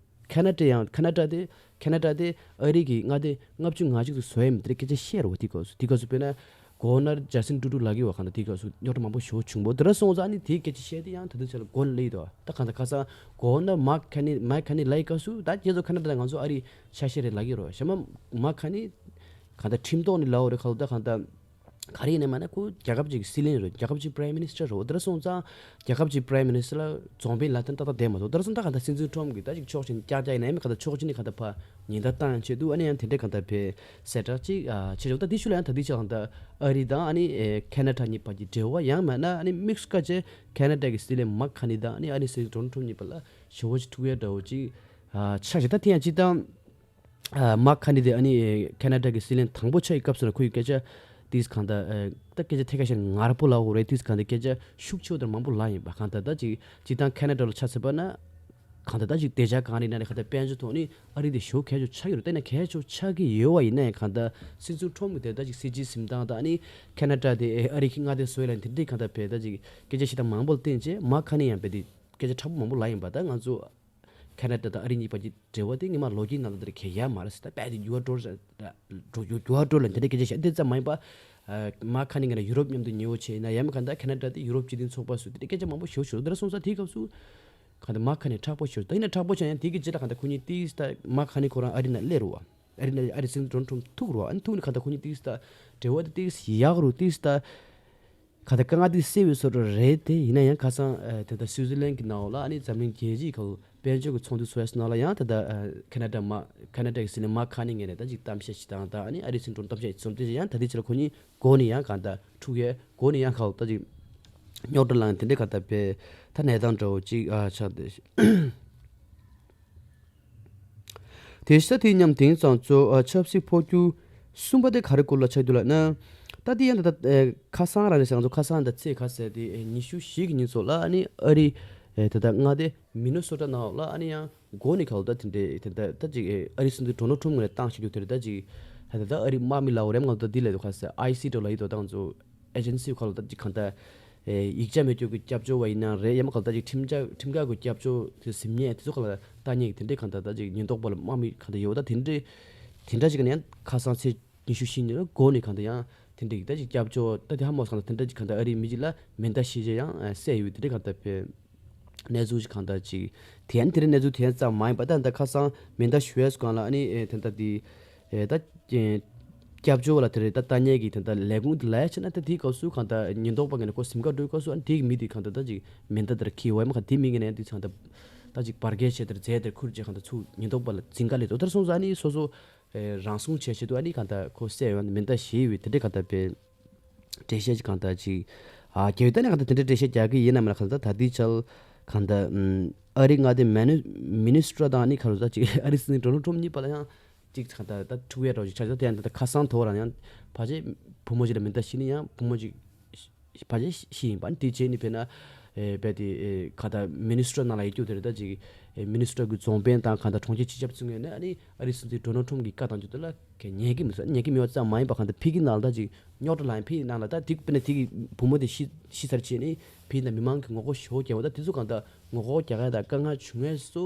ཁ་ན་ཌ་ཡང་ཁ་ན་ཌ་དེ་ཁ་ན་ཌ་དེ་ཨ་རི་གི་མངའ་སྡེ་ལྔ་བཅུ་ང་གཅིག་ཏུ་བཟོ་ཡ་མིན་དེ་སྐད་ཆ་བཤད་རོགས་དེའི་སྐབས་སུ་དེའི་སྐབས་སུ་དཔེར་ན་གོ་ཝར་ནར་ཇ་སིན་ཀྲུ་ཌུ་ལབ་ཀྱི་ཡོད་གང་ལྟར་དེའི་སྐབས་སུ་རྙོག་དྲ་མང་པོ་ཞེ་པོ་བྱུང་བོ་དེ་འདྲ་སོང་ཙང་ཨ་ནི་དེའི་སྐད་ཆ་བཤད་དེ་ཡང་ད་དུང་ཆ་ལ་མགོ་ལ་ཡི་དོ། ད་གང་ལྟར་ཁ་སང་གོ་ཝར་ནར་མཱག་ཁ་ནི་མཱག་ཁ་ནི་ལབ་ཡི་སྐབས་སུ་ད་ཁྱེད་ཚོ་ཁ་ན་ཌ་ང་ཚོ་ཨ་རི་ཆ་ཤས་རེད་ལབ་ཀྱི་ཡོད་རོ་ཞེ་མ་མཱག་ཁ་ནི་གང་ལྟར་ཁྲིམས་ཐོག་ནས་ལབ་པ་རེད། ག་ལ་ད་གང་ལྟར། ག་རེ་ཡིན་ནའི་མ་ན་ཁོ་རྒྱལ་ཁབ་ཅིག་གི་སྲིད་བློན་རེད། རྒྱལ་ཁབ་ཅིག་Prime Minister་རེད། འོ་དེ་འདྲ་སོང་ཙང་རྒྱལ་ཁབ་ཅིག་Prime Minister་ལ་རྫོང་དཔོན་ལབ་ཐེངས་ཏག་ཏག་བསྡད་མ་ཐུབ། དེ་འདྲ་སོང་ཙང་གང་ལྟར་སྲིད་འཛིན་ཁྲོམ་གྱིས་ད་ཅིག་ཕྱོགས་གཅིག་ནས་ཀྱག་ཀྱག་ཡིན་ནའི་མིན་གང་ལྟར་ཕྱོགས་གཅིག་ནས་གང་ལྟར་ཕར་ཉེན་བརྡ་བཏང་ཡང་ཆེད་དུ་ཨ་ནི་ཡང་དེ་འདྲའི་གང་ལྟར་བས་གསལ་བསྒྲགས་ཅིག་ཨ་བྱེད་ཆོག་ད་དེ་ཤུལ་ལ་ཡང་ད་དེ་ཆ་གང་ལྟར་ཨ་རི་དང་ཨ་ནི་ཁ་ན་ཌ་གཉིས་བར་གྱི་འབྲེལ་བ་ཡང་མིན་ན་ཨ་ནི་དམིགས་སུ་བཀར་བྱས་ཁ་ན་ཌ་གི་སྲིད་བློན་མཱག་ཁ་ནི་དང་ཨ་ནི་ཨ་རི་སྲིད་འཛིན་ཌོ་ནལ་ཁྲོམ་གཉིས་བར་ལ་ཞེ་པོ་ཅིག་འཁྲུག་ཡ་འདྲ་བོ་ཅིག་ཆགས་ཤིག་ད་དེ་ཡང་སྤྱིར་བཏང་། མཱག་ཁ་ནི་དེ་ཨ་ནི་ཁ་ན་ཌ་གི་སྲིད་བློན་དང་པོ་ཆགས་ཡི་སྐབས་སུ་ན་ཁོ་ཡི་སྐད་ཆ་དེས་གང་ལྟར་ད་སྐད་ཆ་ཐད་ཀ་ཤར་ངར་པོ་ལབ་དགོས་རེད། དེས་གང་ལྟར་སྐད་ཆ་ཤུགས་ཆེ་བོ་དང་མང་པོ་ལབ་ཡིན་པ། གང་ལྟར་ད་ཅིག་སྤྱིར་བཏང་ཁ་ན་ཌ་ལ་ཆ་མཚོན་པ་ན་ གང་ལྟར་ད་ཅིག་བདེ་འཇགས་སྒང་ལ་ཡིན་ན་རེད། གང་ལྟར་དཔལ་འབྱོར་ཐོག་ནས་ཨ་རི་དེ་ཞེ་པོ་གལ་ཆེ་ཆགས་ཀྱི་རེད། དེ་ན་གལ་ཆེ་ཆགས་ཀྱི་ཡོད་པ་ཡིན་ན་ཡང་གང་ལྟར་སྲིད་ཚོགས་ཁྲོམ་གྱི་དེ་ད་ཅིག་སྲིད་ཇུས་འཛིན་སྟངས་དང་ཨ་ནི་ཁེ་ན་ཌ་དེ་ཨ་རི་གི་མངའ་སྡེ་བཟོ་ཡ་ལ་དེ་འདྲའི་གང་ལྟར་བས་ད་ཅིག་སྐད་ཆ་བཤད་སྟངས་མང་པོ་ལ་བརྟེན་བྱས་མར་ཁ་ནི་ཡང་བས་དེ་སྐད་ཆ་ཕྲ་མོ་མང་པོ་ལབ་ཡིན་པ། ད་ང་ཚོ་ཁེ་ན་ཌ་དང་ཨ་རི་གཉིས་བར་གྱི་འབྲེལ་བ་དེ་སྔོན་མ་ལོ་རྒྱུས་ནང་ལ་དེར་གལ་ཡ་མ་རེད་ཟེར། ད་རྦད་དེ་འགྱུར་བ་འགྲོ་འགྲོ་འགྱུར་བ་འགྲོ་ལ་དེ་འདྲའི་སྐད་ཆ་བཤད་དེ་ཙམ་མ་ཡིན་པ། མར་ཁ་ནས་ང་རང་ཡུ་རོབ་མཉམ་དུ་ཉེ་བོ་བྱས་ན་ཡང་མིན་གང་ལྟར་ཁེ་ན་ཌ་དེ་ཡུ་རོབ་སྤྱི་མཐུན་ཚོགས་པ་སུ་དེ་འདྲའི་སྐད་ཆ་མང་པོ་ཞེ་པོ་ཞུ་འདིར་སོང་ཙང་དེའི་སྐབས་སུ་གང་ལྟར་མར་ཁ་ནས་མཁྲེགས་པོ་ཞེ་པོ་ད་ཡིན་ན་མཁྲེགས་པོ་བྱས་ཡང་དེ་གི་རྗེས་ལ་གང་ལྟར་ཁོ་གཉིས་ཏིས་ད་མར་ཁ་ནས་ཁོ་རང་ཨ་རི་ནང་སླེབས་རུ་བ། ཨ་རི་ནང་ཨ་རི་སྲིད་འཛིན་ཌོ་ནལ་ཊམ་ཐུག་རུ་བ། ཨ་ནི་ཐུག་ནས་གང་ལྟར་ཁོ་གཉིས་ཏིས་ད་འབྲེལ་བ་དེ་ཏིས་ཡག་རུ་ཏིས་ད། ག་ད་དཀའ་ངལ་དེ་སེལ་བའི་བཟོ་འདྲ་རེད་དེ། ཡིན་ན་ཡང་ཁ་སང་ཨ་དེ་ད་སུའུ་ཙི་ལན་གྱི་ནང་ལ་ཨ་ནི་འཛམ་གླིང་རྒྱལ་སྤྱིའི་ཁ་ལོ་དཔལ་འབྱོར་གྱི་ཚོགས་འདུ་ཚོགས་ཡ་ནང་ལ་ཡང་དེ་ད་ཨ་ཁེ་ན་ཌ་མ་ཁེ་ན་ཌ་གི་སྲིད་བློན་མར་ཁ་ནི་ངས་ནས་ད་ཅིག་གཏམ་བཤད་ཞིག་དང་ད་ཨ་ནི་ཨ་རི་སྲིད་འཛིན་གཏམ་བཤད་ཞིག་བཟོ་འདི་ཡང་ད་ལྟའི་ཆར་ཁོ་གཉིས་སྒོ་ནས་ཡང་གང་ལྟར་འཁྲུག་ཡས་སྒོ་ནས་ཡང་ཁ་ལོ་ད་ཅིག་རྙོག་དྲ་ལངས་དེ་འདྲའི་གང་ལྟར་བས་ད་གནས་སྟངས་འདྲ་བོ་ཅིག་ཨ་ཆགས་ཏེ། དེ་ས་དེ་མཉམ་དེང་སང་ཚོ་ཨ་ཆབ་སྲིད་འཕོ་འགྱུར་གསུམ་པ་དེ་ག་རེ་སྐོར་ལ་ཆགས་འདུག་ལབ་ན། ད་དེ་ཡང་ད་ལྟ་ཨེ་ཁ་སང་རང་རེད་ཟེར། ང་ཚོ་ཁ་སང་ད་ཚེས་ག་ཟེར་དེ་ཨེ་ཉི་ཤུ་བཞི་གི་ཉིན་ཚོ་ལ་ཨ་ནི་ཨ་རི་ཨེ་ད་ལྟ་མངའ་སྡེ་མི་ནི་སོ་ཊ་ནང་ལ་ཨ་ནི་ཡང་སྒོ་ནས་ག་ལ་ད་དེ་འདྲའི་དེ་ད་ད་ཅིག་ཨེ་ཨ་རི་སྲིད་འཛིན་ཌོ་ནལ་ཊམ་ངོས་ནས་བཏང་བཞིན་འདུག་དེ་རེད། ད་ཅིག་ད་ད་ཨ་རི་དམག་མི་ལ་འོ་རེམ་ང་ཚོ་ད་དེ་ལས་དུ་ཁ་ཟེར་ཨའི་སི་འགྲོ་ལ་ཡིད་དོ་ད་ང་ཚོ་ཨེ་ཇེན་སི་ཁག་ལ་ད་ཅིག་གང་ལྟར་ཨེ་ཡིག་ཆ་མེད་རྒྱུ་གི་སྐྱབས་བཅོལ་བ་ཡིན་ན་རེད། ཡང་མིན་གང་ལྟར་ཅིག་ཁྲིམས་འགལ་ཁྲིམས་འགལ་གྱི་སྐྱབས་བཅོལ་དེ་ཟིན་ཉེས་དེ་ཚོ་ཁག་ལ་ལྟ་ཉེས་ཀྱི་དེ་འདྲའི་གང་ལྟར་ད་ཅིག་ཉེན་རྟོག་པ་ལ་དམག་མི་གང་ལྟར་ཡོད། ད་དེ་འདྲའི་དེ་འདྲ་ཅིག་ནས་ཡང་ཁ་སང་ཚེས་ཉི་ཤུ་བཞི་ཉིན་ལ་སྒོ་ནས་གང་ལྟར་ཡང་དེ་འདྲའི་ད་ཅིག་སྐྱབས་བཅོལ་ད་དེ་ཧ་མོ་གང་ལྟར་དེ་འདྲ་ཅིག་གང་ལྟར་ཨ་རིའི་མི་གཅིག་ལ་མེ་མདའ་བཤེར་བྱས་ཡང་གསད་ཡོད་དེ་འདྲའི་གང་ལྟར་བས། གནས་ཚུལ་ཞིག་གང་ལྟར་ཅིག་དེ་ཡང་དེ་རིང་གནས་ཚུལ་དེ་ཙམ་མ་ཡིན་པ། ད་ད་ཁ་སང་མེ་མདའ་གཞུ་ཡས་སུ་གང་ལ་ཨ་ནི་ཨེ་དེ་འདྲ་དེ་ཨེ་ད་ཨེ་སྐྱབས་བཅོལ་བ་ལ་དེ་རེད་ད་ལྟ་ཉེས་ཀྱི་དེ་འདྲ་ལས་ཁུངས་དེ་ལ་ཡ་བྱས་ན། ད་དེའི་སྐབས་སུ་གང་ལྟར་ཉེན་རྟོག་པ་ངོས་ནས་ཁོ་གཟིམ་ཁ་འགྲོའི་སྐབས་སུ་ཨ་ནི་དེའི་མི་དེ་གང་ལྟར་ད་ཅིག་མེ་མདའ་དེར་འཁྱེར་བ་ཡིན་མ་གང་དེ་མི་ངོས་ནས་དེ་གང་ལྟར་ད་ཅིག་བར་བརྒལ་བྱས་དེར་རྫས་དེར་ཁུར་བྱས་གང་ལྟར་ཚུར་ཉེན་རྟོག་པ་ལ་འཛིན་ག་སླེབས་འདུག་དེར་སོང་ཙང་ཨ་ནི་སོ་སོ་ཨེ་རང་སྲུང་བྱས་བྱས་འདུག་ཨ་ནི་གང་ལྟར་ཁོ་བསད་ཡོང་མེ་མདའ་བཞེས་ཡོད་དེ་འདྲའི་གང་ལྟར་བས། འགྲེལ་བཤད་ཅིག་གང་ལྟར་ཅིག་ཨ་རྒྱལ་བའི་ད་ནས་གང་ལྟར་དེ་འདྲའི་འགྲེལ་བཤད་རྒྱག་གི་ཡིན་ནམ་ལ་གང་ལྟར་ད་ལྟའི་ཆར་གང་ལྟར་ཨམ་ཨ་རི་མངའ་སྡེ་མི་ནི་མི་ནི་སོ་ཊ་དང་ནི་ག་རུ་ད་ཅིག་ཨ་རི་སྲིད་འཛིན་ཌོ་ནལ་ཊམ་གཉིས་བར་ལ་ཡང་ཅིག་གང་ལྟར་ད་འཁྲུག་ཡ་འདྲ་བོ་ཅིག་ཆགས་ཡོད། ད་ཡང་ད་ཁ་སང་དོ་རང་ཡང་ཕལ་ཆེར་བུ་མོ་ཅིག་ལ་མེ་མདའ་བཤེར་ནས་ཡང་བུ་མོ་ཅིག་ཕལ་ཆེར་ཤི་ཡིན་པ་ནི་དེ་རྗེས་ནི་དཔེར་ན་ཨེ་རྦད་དེ་ཨེ་ག་ད་མི་ནི་སོ་ཊ་ནང་ལ་ཡོད་རྒྱུ་དེ་རེད། ད་ཅིག་ཨེ་མི་ནི་སོ་ཊ་གི་རྫོང་དཔོན་དང་གང་ལྟར་གྲོང་ཁྱེར་སྤྱི་ཁྱབ་ཚོའི་ངོས་ནས་ཨ་ནི་ཨ་རི་སྲིད་འཛིན་ཌོ་ནལ་ཊམ་གྱི་བཀའ་བཏང་རྒྱུ་དེ་ལ་གས་ཉན་གི་མི་འདུག་ཉན་གི་མེད་པ་ཙམ་མ་ཡིན་པ་གང་ལྟར་ཕ་གི་ནང་ལ་ད་ཅིག་རྙོག་དྲ་ལངས་ཕ་གི་ནང་ལ་ད་དེ་དཔེར་ན་དེ་གི་བུ་མོ་དེ་ཤི་ཤི་ཚར་རྗེས་ནི་ཕ་གི་ནང་མི་མང་གི་ངོ་རྒོལ་ཞེ་པོ་བརྒྱབ་པ། ད་དེ་ཚོ་གང་ལྟར་ངོ་རྒོལ་རྒྱག་ཡ་དང་དཀའ་ངལ་བྱུང་ཡས་སུ་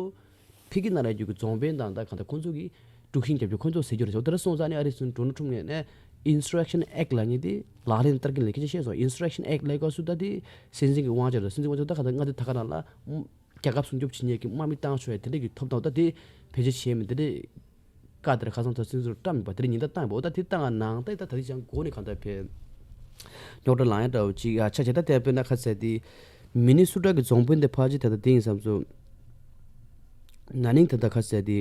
ཕ་གི་ནང་ལ་ཡོད་རྒྱུ་གི་རྫོང་དཔོན་དང་ད་གང་ལྟར་ཁོང་ཚོ་གི་དཀྲུག་ཤིང་རྒྱབ་རྒྱུ་ཁོང་ཚོ་ཟེར་རྒྱུ་རེད་ཟེར། དེ་འདྲ་སོང་ཙང་ནི་ཨ་རི་སྲིད་འཛིན་ཌོ་ནལ་ཊམ་ངོས་ནས་Insurrection Act ལབ་མཁན་དེ་ལག་ལེན་བསྟར་གྱི་ལས་ཀ་བྱས་སོང་། Insurrection Act ལབ་སྐབས་སུ་ད་དེ་སྲིད་འཛིན་གྱི་དབང་ཆ་རེད། སྲིད་འཛིན་དབང་ཆ་ད་གང་ལྟར་མངའ་སྡེ་ད་ག་རང་ལ་རྒྱལ་ཁབ་སྲུང་སྐྱོབ་བྱེད་མཁན་གྱི་དམག་མི་བཏང་ཆོག་ཡ་དེ་འདྲ་གི་ཐོབ་ཐང་ད་དེ་བེད་སྤྱོད་བྱས་མིན་དེ་འདྲ་བཀའ་དེར་ཁ་སང་ད་སྲིད་འཛིན་ཊམ་ཡིན་པ་དེ་རིང་ཉིན་ལྟར་བཏང་ཡོད་པ། འོ་ད་དེ་བཏང་ནང་ད་ད་ད་དེ་ཅང་སྒོ་ནས་གང་ལྟར་བས་རྙོག་དྲ་ལངས་ཡ་འདྲ་བོ་ཅིག་ཨ་ཆགས་བྱས། ད་དེ་དཔེར་ན་ཁ་གསལ་དེ་མི་ནི་སོ་ཊ་གི་རྫོང་དཔོན་དེ་ཕལ་ཆེར་ད་ལྟ་དེ་ཡིན་བསམ་སོང་། ན་ནིང་ད་ལྟ་ཁ་གསལ་དེ་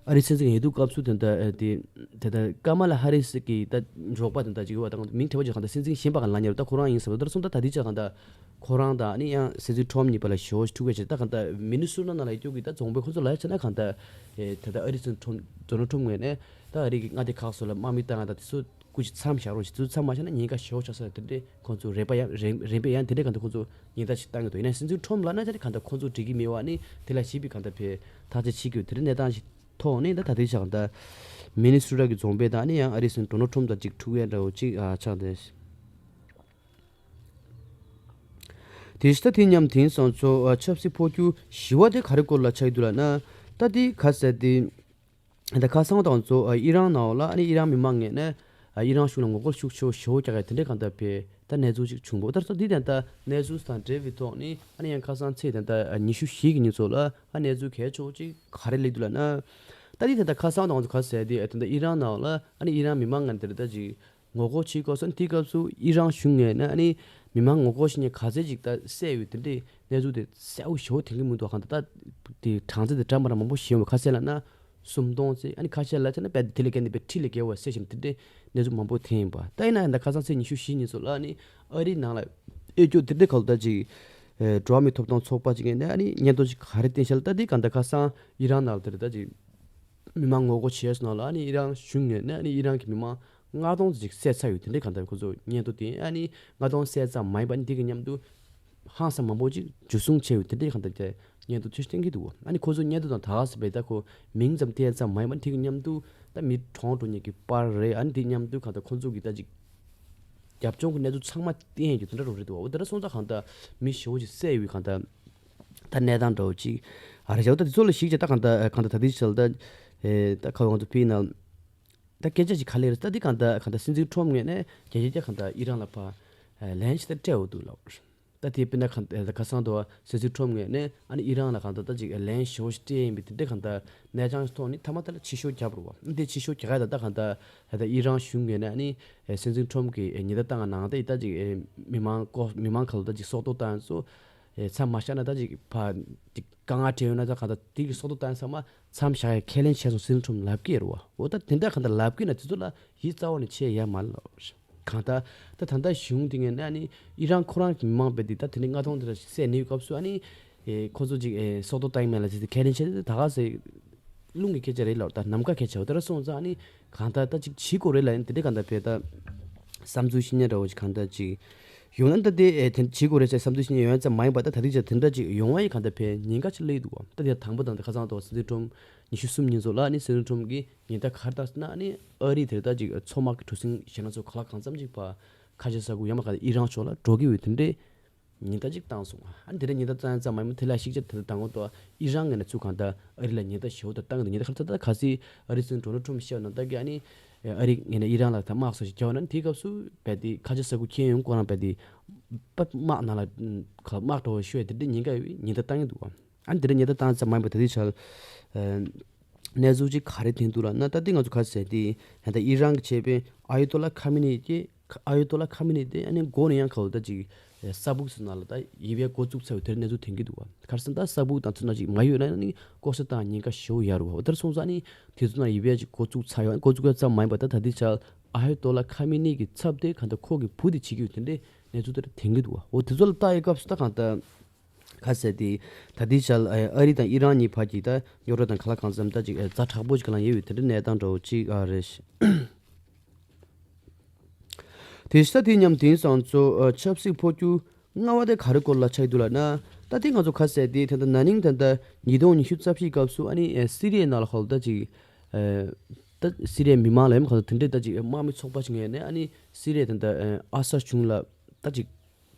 ཨ་རི་སྲིད་འཛིན་ཡིན་དུས་སྐབས་སུ་ད་ལྟ་ཨ་དེ་ད་ལྟ་ཀ་མ་ལ་ཧ་རི་སི་གི་ད་འབྲོག་པ་དེ་འདྲ་ཅིག་ཡོད་པ་དང་མིང་དེ་བ་ཅིག་གང་ལྟར་སྲིད་འཛིན་གཞན་པ་གང་ལ་ཉེ་རུ་ད་ཁོ་རང་ཡིན་བསམ་སོང་། ད་རུང་སོང་ད་ད་དེ་ཅག་གང་ལྟར་ཁོ་རང་དང་ཨ་ནི་ཡང་སྲིད་འཛིན་ཊམ་གཉིས་བར་ལ་ཞེ་པོ་འཁྲུག་པ་བྱས། ད་གང་ལྟར་མི་ནི་སོ་ཊ་ནང་ལ་ཡོད་རྒྱུ་གི་ད་རྫོང་དཔོན་ཁོ་ཚོ་ལ་ཡ་བྱས་ན་གང་ལྟར་ཨེ་ད་ལྟ་ཨ་རི་སྲིད་འཛིན་ཊམ་ཌོ་ནལ་ཊམ་ངོས་ནས་ད་ཨ་རི་གི་མངའ་སྡེ་ཁག་སོགས་ལ་དམག་མི་བཏང་ཡ་ད་དེ་ཚོ་སྐུ་མཁྱེན་མཚམས་བཞག་རོགས་ཞེས་ཚུལ་མཚམས་མ་བཞག་ན་ཉེན་ཁ་ཞེ་པོ་ཆགས་ས་རེད། དེ་འདྲའི་ཁོང་ཚོ་རེ་བ་ཡང་རེ་རེ་འབོད་ཡང་དེ་འདྲའི་གང་ལྟར་ཁོང་ཚོ་ཉེན་བརྡ་ཞིག་བཏང་གི་འདུག་ཡིན་ན་སྲིད་འཛིན་ཊམ་ལབ་ན་ཅི་རེད་གང་ལྟར་ཁོང་ཚོ་འགྲིག་གི་མེད་པ་ནི་དེ་ལ་ཞིབ་པའི་གང་ལྟར་བས་ཐག་གཅོད་བྱེད་དགོས་དེ་འདྲའི་གནས་སྟངས་ཤིག་ཐོག་ནས་ད་ད་ལྟའི་ཆ་གང་ལྟར་མི་ནི་སོ་ཊ་གི་རྫོང་དཔོན་དང་ནི་ཡང་ཨ་རི་སྲིད་འཛིན་ཌོ་ནལ་ཊམ་དང་གཅིག་འཁྲུག་ཡ་འདྲ་བོ་གཅིག་ཨ་ཆགས་ཏེ། དེ་ཕྱི་ད་དེ་མཉམ་དེང་སང་ཚོ་ཨ་ཆབ་སྲིད་འཕོ་འགྱུར་བཞི་པ་དེ་ག་རེ་སྐོར་ལ་ཆགས་ཀྱི་འདུག་ལབ་ན། ད་དེ་ག་ཟེར་དེ། ད་ཁ་སང་དང་ཚོ་ཨ་ཨི་རན་ནང་ལ་ཨ་ནི་ཨི་རན་མི་མང་ངོས་ནས་ཨ་ཨི་རན་གཞུང་ལ་ངོ་རྒོལ་ཤུགས་ཆེ་བོ་ཞེ་པོ་རྒྱག་ཡ་དེ་འདྲའི་གང་ལྟར་བས་ད་གནས་ཚུལ་ཅིག་བྱུང་བ། ད་སོ་དེ་ད་ལྟ་གནས་ཚུལ་དང་འབྲེལ་བའི་ཐོག་ནས་ཨ་ནི་ཡང་ཁ་སང་ཚེས་ད་ལྟ་ཨ་ཉི་ཤུ་བཞི་གི་ཉིན་ཚོ་ལ་ཨ་གནས་ཚུལ་གལ་ཆེ་བོ་ཅིག་ག་རེ་སླེབས་འདུག་ལབ་ན། ད་དེ་ད་ལྟ་ཁ་སང་དང་ཚོ་ག་ཟེར་དེ་ཨ་ད་ལྟ་ཨི་རན་ནང་ལ་ཨ་ནི་ཨི་རན་མི་མང་ངོས་ནས་དེ་ད་ཅིག་ངོ་རྒོལ་བྱེད་དགོས་སོང་། དེའི་སྐབས་སུ་ཨི་རན་གཞུང་ངོས་ནས་ཨ་ནི་མི་མང་ངོ་རྒོལ་བྱེད་མཁན་ག་ཚད་ཅིག་ད་བསད་ཡོད་དེ་འདྲའི་གནས་ཚུལ་དེ་གསལ་པོ་ཞེ་པོ་དྲན་གྱི་མི་འདུག་གང་ལྟར་ད་དེ་གྲངས་ཚད་དེ་འདྲ་མི་འདྲ་མང་པོ་ཞིག་ཡོང་བ། ག་ཚད་ལབ་ན་སུམ་སྟོང་ཙམ། ཨ་ནི་ཁ་ཤས་ལ་བྱས་ན་དཔེ་དེ་ལས་བརྒལ་ནས་དཔེ་ཁྲི་ལས་བརྒལ་བ་བསད་བཞིན་དེ་འདྲའི་གནས་ཚུལ་མང་པོ་ཐོན་ཡིན་པ། ད་ཡིན་ན་ད་ཁ་སང་ཚེས་ཉི་ཤུ་བཞི་ཉིན་ཚོ་ལ་ཨ་ནི་ཨ་རིའི་ནང་ལ་འོས་སྐྱོར་དེ་འདྲའི་གང་ལྟར་ཅིག་འགྲོ་བ་མིའི་ཐོབ་ཐང་ཚོགས་པ་ཅིག་ངོས་ནས་ཨ་ནི་སྙན་ཐོ་ཅིག་ག་རེ་བཏོན་ཤག་ལབ། ད་དེ་གང་ལྟར་ཁ་སང་ཨི་རན་ནང་ལ་དེ་རེད་ད་ཅིག་མི་མང་ངོ་རྒོལ་བྱས་སོང་ལ་ཨ་ནི་ཨི་རན་གཞུང་ངོས་ནས་ཨ་ནི་ཨི་རན་གྱི་མི་མང་ལྔ་སྟོང་ཙམ་ཅིག་བསད་ཚར་ཡོད་དེ་འདྲའི་གང་ལྟར་ཁོ་ཚོ་སྙན་ཐོ་དེ་ཨ་ནི་ལྔ་སྟོང་བསད་ཙམ་མ་ཡིན་པ་ཨ་ནི་དེ་གི་མཉམ་དུ་ཧང་སང་མང་པོ་ཅིག་འཇུ་བཟུང་བྱས་ཡོད་དེ་འདྲའི་གང་ལྟར་གྱི་ སྙན་ཐོ་ཚོས་བསྟན་གྱི་འདུག་ཨ་ནི་ཁོ་ཚོ་སྙན་ཐོ་དང་ད་ག་ཟེ་བའི་ད་ཁོ་མིང་ཙམ་བསྟན་ཙམ་མ་ཡིན་པ་དེ་གི་མཉམ་དུ་ད་མི་གྲོངས་འགྲོ་མཁན་གྱི་པར་རེད། ཨ་ནི་དེ་མཉམ་དུ་གང་ལྟར་ཁོ་ཚོ་གི་ད་ཅིག་རྒྱབ་ལྗོངས་ཀྱི་གནས་ཚུལ་ཚང་མ་བསྟན་ཡོད་ཀྱི་དེ་འདྲ་རོ་རེད་འདུག་འོ་དེ་འདྲ་སོང་ཙང་གང་ལྟར་མི་ཞེ་པོ་ཅིག་བསད་ཡོད་གང་ལྟར་ད་གནས་སྟངས་འདྲ་བོ་ཅིག་ཨ་རེད་བྱ། འོ་ད་དེ་ཚོ་ལ་གཞིགས་བྱས་ད་གང་ལྟར་གང་ལྟར་ད་ལྟའི་ཆར་ད་ད་ཁ་བ་ང་ཚོ་ཕི་ན་ད་སྐད་ཆ་ཅིག་ག་ལེར་ད་འདི་གང་ལྟར་གང་ལྟར་སྲིད་འཛིན་ཁྲོམ་ངོས་ནས་རྒྱལ་སྤྱིའི་གང་ལྟར་ཨི་རན་ལ་ཕར་ལན་ཞིག་ད་སྤྲད་འོ་འདུག་ལབ། ད་དེ་དཔེར་ན་ག་ཁ་སང་དུ་སྲིད་འཛིན་ཁྲོམ་ངོས་ནས་ཨ་ནི་ཨི་རན་ལ་གང་ལྟར་ད་ཅིག་ལན་ཞེ་པོ་ཞིག་སྤྲད་ཡིན་པའི་དེ་འདྲའི་གང་ལྟར་གནས་སྟངས་ཐོག་ནས་མཐའ་མ་ད་ལ་ཕྱི་ཤོག་བརྒྱབ་རུ་བ། འདི་ཕྱི་ཤོག་བརྒྱབ་ཡ་ད་ད་གང་ལྟར་ད་ལྟ་ཨི་རན་གཞུང་ངོས་ནས་ཨ་ནི་སྲིད་འཛིན་ཁྲོམ་གྱི་ཉེན་བརྡ་བཏང་ནང་ད་ད་ཅིག་མི་མང་ཀོ་མི་མང་ཁ་ལ་ད་ཅིག་སྲོག་ཐོག་བཏང་སོ་མཚམས་མ་བཞག་ན་ད་ཅིག་ཕ་ཅིག་དཀའ་ངལ་འཕྲད་ཡོད་ན་ད་གང་ལྟར་དེ་གི་སྲོག་ཐོག་བཏང་ཚང་མ་མཚམས་བཞག་ཡ་ཁས་ལེན་བྱས་སོང་སྲིད་འཛིན་ཁྲོམ་ལབ་ཀྱི་རུ་བ། འོ་ད་དེ་འདྲ་གང་ལྟར་ལབ་ཀྱི་ན་དེ་ཚོ་ལ་ཡིད་གསར་བ་ནས་ཆེ་ཡ་མ་ལ། གང་ལྟར་ད་ད་ལྟ་གཞུང་དེ་ངས་ནས་ཨ་ནི་ཨི་རན་ཁོ་རང་གི་མི་མང་བས་དེ་ད་དེ་ནས་མངའ་ཐང་དེ་ལ་བསད་ནས་སྐབས་སུ་ཨ་ནི་ཁོ་ཚོ་ཅིག་སྲོག་ཐོག་བཏང་མེད་ལ་ཟེར་ཏེ་ཁས་ལེན་བྱས་ཏེ་ད་ག་ཟེ་རླུང་གི་སྐད་ཆ་རེད་ལ་ད་ནམ་མཁའ་སྐད་ཆ་འོ་དེ་ར་སོང་ཙང་ཨ་ནི་གང་ལྟར་ད་ཅིག་བྱེད་དགོས་རེད་ལ་ཡིན་དེ་འདྲ་གང་ལྟར་བས་ད་བསམ་ཚུལ་བཤད་ཉན་འདྲ་བོ་ཅིག་གང་ལྟར་ཅིག་ཡོང་ན་ད་དེ་དེ་བྱེད་དགོས་རེད་ཟེར་བསམ་ཚུལ་བཤད་ཉན་ཡོང་ཡ་ཙམ་མ་ཡིན་པ་ད་ད་ཐིག་ཆ་དེ་འདྲ་ཅིག་ཡོང་བ་ཡི་གང་ལྟར་བས་ཉེན་ཁ་ཅིག་སླེབས་འདུག་བ། ད་དེ་དང་པོ་དང་དེ་ཁ་སང་ཐོག་སྲིད་འཛིན་ཁྲོམ་ཉི་ཤུ་གསུམ་ཉིན་ཚོ་ལ་ཨ་ནི་སྲིད་འཛིན་ཁྲོམ་གི་ཉེན་བརྡ་ག་རེ་བཏང་ཟེར་ན་ཨ་ནི་ཨ་རི་དེར་ད་ཅིག་མཚོ་དམག་གི་གྲུ་གཟིངས་གཞན་སྣ་ཚོགས་ག་ལ་གང་འཚམ་ཅིག་ཕར་ཁ་ཆེ་ས་ཁུལ་ཡང་མ་ག་ཨི་རན་ཕྱོགས་ལ་འགྲོ་གི་ཡོད་དེ་འདྲའི་ཉེན་བརྡ་ཅིག་བཏང་སོང་། ཨ་ནི་དེ་འདྲའི་ཉེན་བརྡ་བཏང་ཙམ་མ་ཡིན་པ་དེ་ལ་ཤིག་ཆ་དེ་ལ་དང་པོ་ད་ཨི་རན་ངོས་ནས་ཚུར་གང་ལྟར་ཨ་རི་ལ་ཉེན་བརྡ་ཞེ་པོ་ད་བཏང་གི་འདུག་ཉེན་བརྡ་ག་རེ་ད་ད་ག་སྲིད་ཨ་རི་སྲིད་འཛིན་ཌོ་ནལ་ཊམ་བཤད་ན་ད་གི་ཨ་ནི་ཨ་རི་ངོས་ནས་ཨི་རན་ལ་ད་དམག་སོགས་ཤིག་རྒྱག་ན་དེའི་སྐབས་སུ་རྦད་དེ་ཁ་ཆེ་ས་ཁུལ་ཁྱེར་ཡོང་ཁོ་རང་རྦད་དེ་པ་དམག་ནང་ལ་དམག་འགྲོ་བ་ཤོད་དེ་འདྲའི་ཉེན་ཁ་ཡོད་ཉེན་བརྡ་བཏང་གི་འདུག་ཨ་ནི་དེ་འདྲ་ཉེན་བརྡ་བཏང་ཙམ་མ་ཡིན་པ་ད་ལྟའི་ཆར། གནས་ཚུལ་ཅིག་ག་རེ་ཐོན་འདུག་ལབ་ན་ད་ལྟ་ང་ཚོ་ག་རེ་ཟེར་དེ་ད་ལྟ་ཨི་རན་གྱི་ཆེད་དཔོན་ཨ་ཡོ་ཏོ་ལ་ཁ་མི་ནི་དེ་ཨ་ཡོ་ཏོ་ལ་ཁ་མི་ནི་དེ་ཨ་ནི་མགོ་ནས་ཡང་ག་ལ་ད་ཅིག་ས་སྦུག་ཚོ་ནང་ལ་ད་ཡིབ་ཡ་འགོ་བཙུགས་ཚར་བའི་དེར་གནས་ཚུལ་ཐོན་གྱི་འདུག་བ། ག་རེ་ཟེར་ན་ད་ས་སྦུག་དང་ཚོ་ནང་ཅིག་མ་ཡོད་ན་ནི་ལྐོག་ཟ་བཏང་ཉེན་ཁ་ཞེ་པོ་ཡོད་རེད་བ། དེར་སོང་ཙང་ནི་དེ་ཚོ་ནང་ཡིབ་ཡ་ཅིག་འགོ་བཙུགས་ཚར་ཡོད། འགོ་བཙུགས་ཡ་ཙམ་མ་ཡིན་པ་ད་ད་ལྟའི་ཆར་ཨ་ཡོ་ཏོ་ལ་ཁ་མི་ནི་གི་ཚབ་དེ་ག་ད་ཁོ་གི་བུ་དེ་བྱེད་ཀྱི་ཡོད་དེ་འདྲའི་གནས་ཚུལ་དེར་ཐོན་གྱི་འདུག་བ། འོ་དེ་ཚོ་ལ་ལྟ་ཡའི་སྐབས་སུ་ད་གང་ལྟར། ག་ཟེར་དེ། ད་ལྟའི་ཆར་ཨ་རི་དང་ཨི་རན་གཉིས་བར་གྱི་ད་རྙོག་དྲ་དང་ག་ལ་གང་འཚམ་ད་ཅིག་ཛ་དྲག་པོ་ཞིག་ག་ལ་ཡོད་པའི་དེ་འདྲའི་གནས་སྟངས་འདྲ་བོ་ཅིག་ཨ་རེད། དེ་ཤ་དེ་མཉམ་དེང་སང་ཚོ་ཆབ་སྲིད་འཕོ་འགྱུར་སྔ་བ་དེ་ག་རེ་སྐོར་ལ་ཆགས་འདུག་ལབ་ན། ད་ལྟའི་ང་ཚོ་ག་ཟེར་དེ་ད་ལྟ་ན་ནིང་ད་ལྟ་ཉིས་སྟོང་ཉི་ཤུ་རྩ་བཞིའི་སྐབས་སུ་ཨ་ནི་སི་རི་ཡའི་ནང་ལ་ཧོལ་ད་ཅིག་ད་སི་རི་ཡའི་མི་མང་ལ་ཡང་ག་ད་དེ་འདྲའི་ད་ཅིག་དམག་མི་ཚོགས་པ་ཞིག་ངོས་ནས་ཨ་ནི་སི་རི་ཡའི་ད་ལྟ་ཨ་སར་གཞུང་ལ་ད་ཅིག་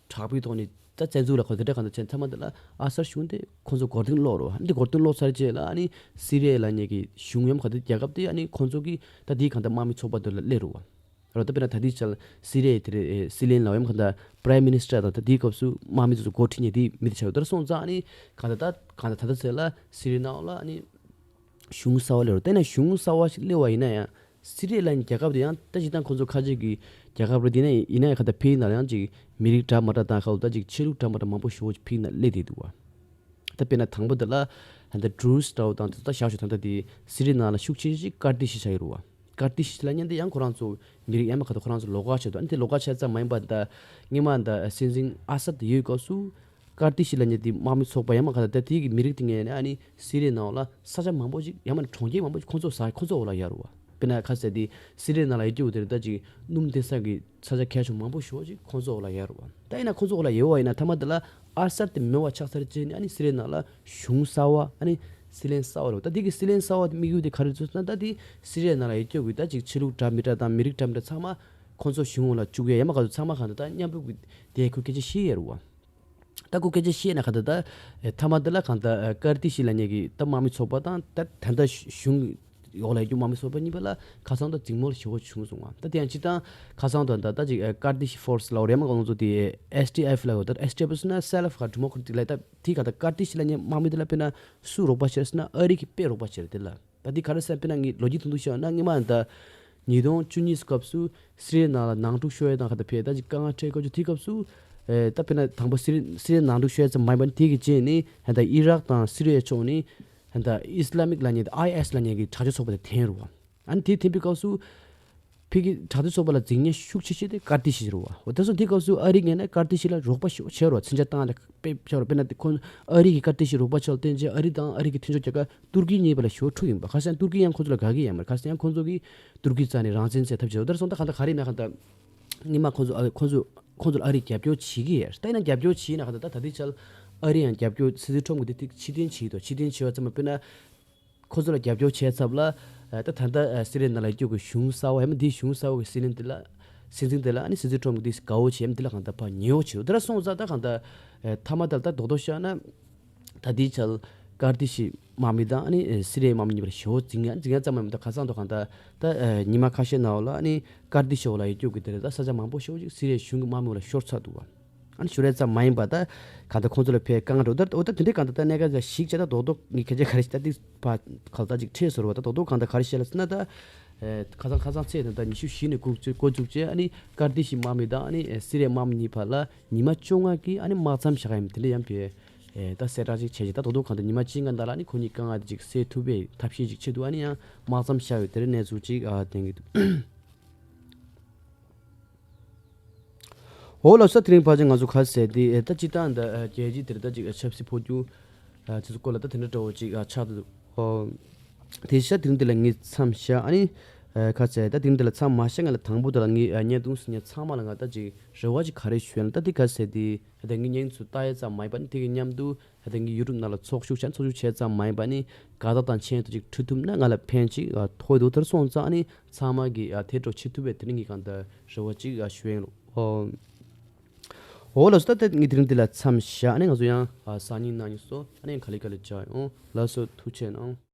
དྲག་པོའི་ཐོག་ནས་ད་བཙན་འཛུལ་ལ་ཁོ་དེ་འདྲ་གང་འདྲ་བྱས་མཐའ་མ་དེ་ལ་ཨ་སར་གཞུང་དེ་ཁོ་ཚོ་མགོ་རྟིང་སློག་རོ། འདི་མགོ་རྟིང་སློག་ཚར་རྗེས་ལ་ཨ་ནི་སི་རི་ཡ་ལབ་མཁན་གྱི་གཞུང་ཡམ་ག་དེ་རྒྱལ་ཁབ་དེ་ཨ་ནི་ཁོ་ཚོ་གི་ད་དེའི་གང་འདྲ་དམག་མི་ཚོགས་པ་དེ་ལ་སླེབས་རོ་བ། རོ་ད་དཔེར་ན་ད་དེའི་ཆར་སི་རི་ཡའི་དེ་རེད་སྲིད་བློན་ལ་ཡམ་གང་འདྲ་Prime Minister དང་ད་དེའི་སྐབས་སུ་དམག་མི་ཚོ་ཚོ་འགོ་ཁྲིད་མཁན་དེ་མི་དེ་ཆགས་ཡོད། ད་སོང་ཙང་ཨ་ནི་གང་འདྲ་ད་གང་འདྲ་ད་ད་ཚེ་ལ་སི་རི་ཡའི་ནང་ལ་ཨ་ནི། གཞུང་གསར་བ་སླེབས་རོ། དེ་ནས་གཞུང་གསར་བ་ཞིག་སླེབས་པ་ཡིན་ན་ཡང་སི་རི་ཡ་ལབ་མཁན་རྒྱལ་ཁབ་དེ་ཡང་ད་སྤྱིར་བཏང་ཁོང་ཚོ་ཁ་ཆེ་གི་རྒྱལ་ཁབ་རེད། དེ་ནས་ཡིན་ན་ཡང་ག་ད་ཕེ་ཡི་ནང་ཡང་ཅིག་མི་རིགས་འདྲ་མ་འདྲ་དང་ཁ་ལོ་ད་ཅིག་ཆོས་ལུགས་འདྲ་མ་འདྲ་མང་པོ་ཞེ་པོ་ཅིག་ཕེ་ཡི་ནང་སླེབས་བསྡད་འདུག་བ། ད་དཔེར་ན་དང་པོ་དེ་ལ་ད་ལྟ་ཌུ་རུ་སི་འདྲ་བོ་དང་ད་ལྟ་ཞག་ཞུ་ད་ལྟ་དེ་སི་རི་ཡ་ནང་ལ་ཤུགས་ཆེ་ཤོས་ཀར་ཏི་ཤི་ཆགས་ཡོད་རེད་བ། ཀར་ཏི་ཤི་ལབ་མཁན་དེ་ཡང་ཁོ་རང་ཚོ་མི་རིགས་ཡང་མ་ག་ད་ཁོ་རང་ཚོ་ལོགས་ཀ་ཆགས་འདུག་ཨ་ནི་དེ་ལོགས་ཀ་ཆགས་ཙམ་མ་ཡིན་པ་ད་སྔོན་མ་ད་སྲིད་འཛིན་ཨ་སད་ཡོད་སྐབས་སུ། ཀར་ཏི་ཤི་ལབ་མཁན་དེ་དམག་མི་ཚོགས་པ་ཡང་མ་ག་ད་ད་དེ་གི་མི་རིགས་དེ་ངོས་ནས་ཨ་ནི་སི་རི་ཡའི་ནང་ལ་ས་ཆ་མང་པོ་ཅིག་ཡང་མ་གྲོང་ཁྱེར་མང་པོ་ཅིག་ཁོང་ཚོ་ས་ཁོང་ཚོ་འོག་ལ་ཡོད་རེད་བ། དཔེར་ན་ཁ་ཟེར་དེ་སི་རི་ཡའི་ནང་ལ་ཡོད་རྒྱུ་དེ་རེད། ད་ཅིག་སྣུམ་འདེད་ས་གི་ས་ཆ་གལ་ཆེ་མང་པོ་ཞེ་པོ་ཅིག་ཁོང་ཚོ་འོག་ལ་ཡོད་རེད་བ། ད་ཡིན་ན་ཁོང་ཚོ་འོག་ལ་ཡོད་པ་ཡིན་ན་མཐའ་མ་དེ་ལ་ཨ་སར་དེ་མེད་པ་ཆགས་ཚར་རྗེས་ནས་ཨ་ནི་སི་རི་ཡའི་ནང་ལ་གཞུང་གསར་བ་ཨ་ནི་སྲིད་བློན་གསར་བ་རེད་བ། ད་དེ་གི་སྲིད་བློན་གསར་བ་དེ་དམིགས་ཡུལ་དེ་ག་རེ་རེད་ཟེར་ན་ད་དེ་སི་རི་ཡའི་ནང་ལ་ཡོད་རྒྱུ་གི་ད་ཅིག་ཆོས་ལུགས་འདྲ་མི་འདྲ་དང་མི་རིགས་འདྲ་མི་འདྲ་ཚང་མ་ཁོང་ཚོ་གཞུང་འོག་ལ་བཅུག་ཡས་ཡང་མ་ག་ཚོ་ཚང་མ་གང་ད་ད་མཉམ་པོ་གི་དེ་ཁོ་སྐད་ཆ་བཤད་ཡས་རེད་བ། ད་ཁོ་སྐད་ཆ་བཤད་ན་ག་ད་ད་ཨེ་མཐའ་མ་དེ་ལ་གང་ད་ཨེ་ཀར་ཏི་ཤི་ལབ་མཁན་གྱི་ད་དམག་མི་ཚོགས་པ་དང་ད་ད་ད་གཞུང་འོག་ལ་ཡོད་རྒྱུ་དམག་མི་ཚོགས་པ་གཉིས་པ་ལ་ཁ་སང་ད་འཛིང་མོ་ཞེ་པོ་བྱུང་སོང་བ། ད་དེ་ཡང་སྤྱིར་བཏང་ཁ་སང་ད་ད་ད་ཅིག་ཨེ་ཀར་ཏི་ཤི་ཕོར་སི་ལབ་རེད་མ་གང་ཚོ་དེ་ཨེ་ཨེས་ཊི་ཨེཕ་ལབ་ཡོད། ད་ཨེས་ཊི་ཨེཕ་ཟེར་ན་Self Defense Democratic ལབ། ད་དེ་ག་ད་ཀར་ཏི་ཤི་ལབ་མཁན་དམག་མི་དེ་ལ་དཔེར་ན་སུ་རོགས་པ་བྱས་ཟེར་ན་ཨ་རི་གིས་དཔེ་རོགས་པ་བྱས་རེད་དེ་ལ། ད་འདི་ག་རེ་ཟེར་དཔེར་ན་ངས་ལོ་རྒྱུས་དོན་དུ་བཤད་ན་སྔོན་མ་ད་ཉིས་སྟོང་བཅུ་གཉིས་སྐབས་སུ་སི་རི་ཡའི་ནང་ལ་ནང་འཁྲུག་ཤོར་ཡ་དང་ག་ད་ཕེ་ད་ཅིག་དཀའ་ངལ་འཕྲད་སྐབས་སུ་དེའི་སྐབས་སུ་ཨེ་ད་དཔེར་ན་དང་པོ་སི་རི་སི་རི་ཡའི་ནང་འཁྲུག་ཤོར་ཡ་ཙམ་མ་ཡིན་པ་ནི་དེ་གི་རྗེས་ནས་ད་ཨི་རག་དང་སི་རི་ཡའི་ཕྱོགས་ནས་ད་ཨི་སི་ལ་མིག་ལབ་མཁན་དེ་ཨའི་ཨེས་ལབ་མཁན་གྱི་དྲག་སྤྱོད་ཚོགས་པ་དེ་འཐེན་རུ་བ། ཨ་ནི་དེ་འཐེན་པའི་སྐབས་སུ་ཕ་གི་དྲག་སྤྱོད་ཚོགས་པ་ལ་འཛིང་ཉེན་ཤུགས་ཆེ་ཤོས་དེ་ཀར་ཏི་ཤི་རེད་བ། འོ་དེ་སོང་དེ་སྐབས་སུ་ཨ་རི་ངོས་ནས་ཀར་ཏི་ཤི་ལ་རོགས་པ་ཞེ་པོ་བྱས་རོ། མཚོན་ཆ་བཏང་ལ་དཔེ་བྱས་རོ། དཔེར་ན་དེ་ཁོང་ཨ་རི་གི་ཀར་ཏི་ཤི་རོགས་པ་བྱས་ལ་བརྟེན་རྗེས་ཨ་རི་དང་ཨ་རི་གི་མཐུན་ཕྱོགས་རྒྱལ་ཁབ་ཏུར་ཀི་གཉིས་བར་ལ་ཞེ་པོ་འཁྲུག་ཡིན་པ། ཁ་སང་ཏུར་ཀི་ཡང་ཁོང་ཚོ་ལ་དགའ་གི་ཡོད་མ་རེད། ཁ་སང་ཁོང་ཚོ་གིས་ཏུར་ཀི་རྩ་ནས་རང་བཙན་བཙལ་ཐབས་བྱས། འོ་དེ་སོང་ད་ག་ད་ག་རེ་ཡིན་ན་ག་ད་སྔོན་མ་ཁོང་ཚོ་ཨ་ཁོང་ཚོ་ཁོང་ཚོ་ལ་ཨ་རི་རྒྱབ་སྐྱོར་བྱེད་ཀྱི་ཡོད། ད་ཡིན་ན་རྒྱབ་སྐྱོར་བྱེད་ན་ག་ད་ད་ད་ལྟའི་ཆར་ ཨ་རི་ཡང་རྒྱབ་སྐྱོར་སྲིད་འཛིན་ཁྲོམ་གྱི་དེ་ཐིག་ཕྱིར་འཐེན་བྱས་ཡོད་དོ། ཕྱིར་འཐེན་བྱས་པ་ཙམ་མ་དཔེར་ན། ཁོ་ཚོ་ལ་རྒྱབ་སྐྱོར་བྱས་ཚབ་ལ། ཨ་ད་ད་ལྟ་ཨ་སི་རི་ཡའི་ནང་ལ་ཡོད་རྒྱུ་གི་གཞུང་གསར་པ་ཧེ་མ་འདི་གཞུང་གསར་པ་གི་སྲིད་བློན་འདི་ལ། སྲིད་འཛིན་འདི་ལ་ཨ་ནི་སྲིད་འཛིན་ཁྲོམ་གྱི་འདི་དགའ་བོ་བྱས་ཡ་འདི་ལ་གང་ལྟར་ཕར་ཉེ་བོ་བྱེད་རོགས་དེ་ར་སོང་ཙང་ད་གང་ལྟར། ཨ་མཐའ་མ་ད་ལ་ད་རྡོག་རྡོག་བཤད་ན། ད་ལྟའི་ཆར་ཀར་ཏི་ཤི་དམག་མི་དང་ཨ་ནི་སི་རི་ཡའི་དམག་མི་གཉིས་བར་ཞི་བོ་འཛིང་ཡ་འཛིང་ཡ་ཙམ་མ་ཡིན་པ་ད་ག་ཚང་དུ་གང་ལྟར་ད་ཨ་ཉི་མ་ཁ་ཤས་ནང་ལ་ཨ་ནི་ཀར་ཏི་ཤི་འོག་ལ་ཡོད་རྒྱུ་གི་དེ་རེད། ད་ས་ཆ་མང་པོ་ཞེ་པོ་ཅིག་སི་རི་ཡའི་གཞུང་གི་དམག་མི་འོག་ལ་ཤོར་ཚར་འདུག་བ། ཨ་ནི་ཤོར་ཡ་ཙམ་མ་ཡིན་པ་ད་གང་ལྟར་ཁོང་ཚོ་ལ་ཕན་གང་འགྲོ་ད་འོ་ད་དེ་འདྲའི་གང་ལྟར་ད་གནད་འགག་ཅིག་ཞིག་བྱས་ད་རྡོག་རྡོག་ངས་ཁྱེད་ཅག་ག་རེ་ཞིག་ད་ཏིག་ཕ་གང་ལྟར་ཅིག་ཁྲེས་སོར་བ་ད་རྡོག་རྡོག་གང་ལྟར་ག་རེ་བཤད་ལ་ཟེར་ན་ད། ཨེ་ཁ་སང་ཁ་སང་ཚེས་དང་ཟླ་ཉི་ཤུ་བཞི་ནས་འགོ་བཙུགས་འགོ་བཙུགས་རྗེས་ཨ་ནི་ཀར་ཏི་ཤི་དམག་མི་དང་ཨ་ནི་ཨེ་སི་རི་ཡའི་དམག་མི་གཉིས་བར་ལ་ཉི་མ་བཅོ་ལྔ་གི་ཨ་ནི་དམག་མཚམས་བཞག་ཡ་ཡིན་དེ་འདྲ་ཡང་བས། ཨེ་ད་གསལ་བསྒྲགས་ཅིག་བྱས་ཅིག་ད་རྡོག་རྡོག་གང་ལྟར་ཉི་མ་བཅོ་ལྔ་ནང་ལ་ཨ་ནི་ཁོ་གཉིས་དཀའ་ངལ་དེ་ཅིག་སེལ་ཐུབ་པའི་ཐབས་ཤེས་ཅིག་ཆེད་དུ་ཨ་ནི་ཡང་དམག་མཚམས་བཞག་ཡོད་དེ་འདྲའི་གནས་ཚུལ་ཅིག་ཨ་བསྟན་གྱི་འདུག་འོ་ལགས་སོ། དེ་རིང་ཕལ་ཆེར་ང་ཚོ་ག་ཟེར་དེ་ཨེ་ད་སྤྱི་བཏང་འདི་ཨེ་རྒྱལ་སྤྱི་དེར་ད་ཅིག་ཨེ་ཆབ་སྲིད་འཕོ་འགྱུར་ཨ་དེ་ཚོ་སྐོར་ལ་ད་དེ་འདྲ་འདྲ་བོ་ཅིག་ཨ་ཆགས་འདུག་ཨོ། དེ་ཤ་དེ་རིང་འདི་ལ་ངས་མཚམས་བཞག་ཨ་ནི་ཨེ་ག་ཟེར་ད་དེ་རིང་འདི་ལ་མཚམས་མ་བཞག་ང་ལ་དང་པོ་དེ་ལ་ངས་ཨ་བརྙན་ཐུང་སི་ཉན་ཚང་མ་ལ་ང་ད་ཅིག་རེ་བ་ཅིག་ག་རེ་ཞུ་ཡ་ན་ད་དེ་ག་ཟེར་དེ་ཨ་ད་ངས་བརྙན་ཚོ་ལྟ་ཡ་ཙམ་མ་ཡིན་པ་ནི་དེ་གི་མཉམ་དུ། ད་ལྟ་ངའི་ཡུ་ཊུབ་ནང་ལ་ཚོགས་ཞུགས་བྱས་ཚོགས་ཞུགས་བྱས་ཙམ་མ་ཡིན་པ་ནི་དགའ་རྟགས་དང་མཆན་དུ་ཅིག་འབྲི་ཐུབ་ན་ང་ལ་ཕན་ཅིག་ཐོགས་འདུག་དེར་སོང་ཙང་ནི་ཚང་མ་གི་ཨ་དེ་འགྲོ་བྱེད་ཐུབ་པའི་དེ་ནི་ངའི་གང་ལྟར་རེ་བ་ཅིག་ཨ་ཞུ་ཡིན་ལོ། ཨོ་ལགས་སོ། ད་ལྟ་ངའི་དེ་རིང་འདི་ལ་མཚམས་བཞག་ཨ་ནི་ང་ཚོ་ཡང་ཨ་སང་ཉིན་གནངས་ཉིན་སོ་ཨ་ནི་ག་ལེ་ག་ལེ་བྱ་ཡོང་ལགས་སོ། ཐུགས་རྗེ་གནང་།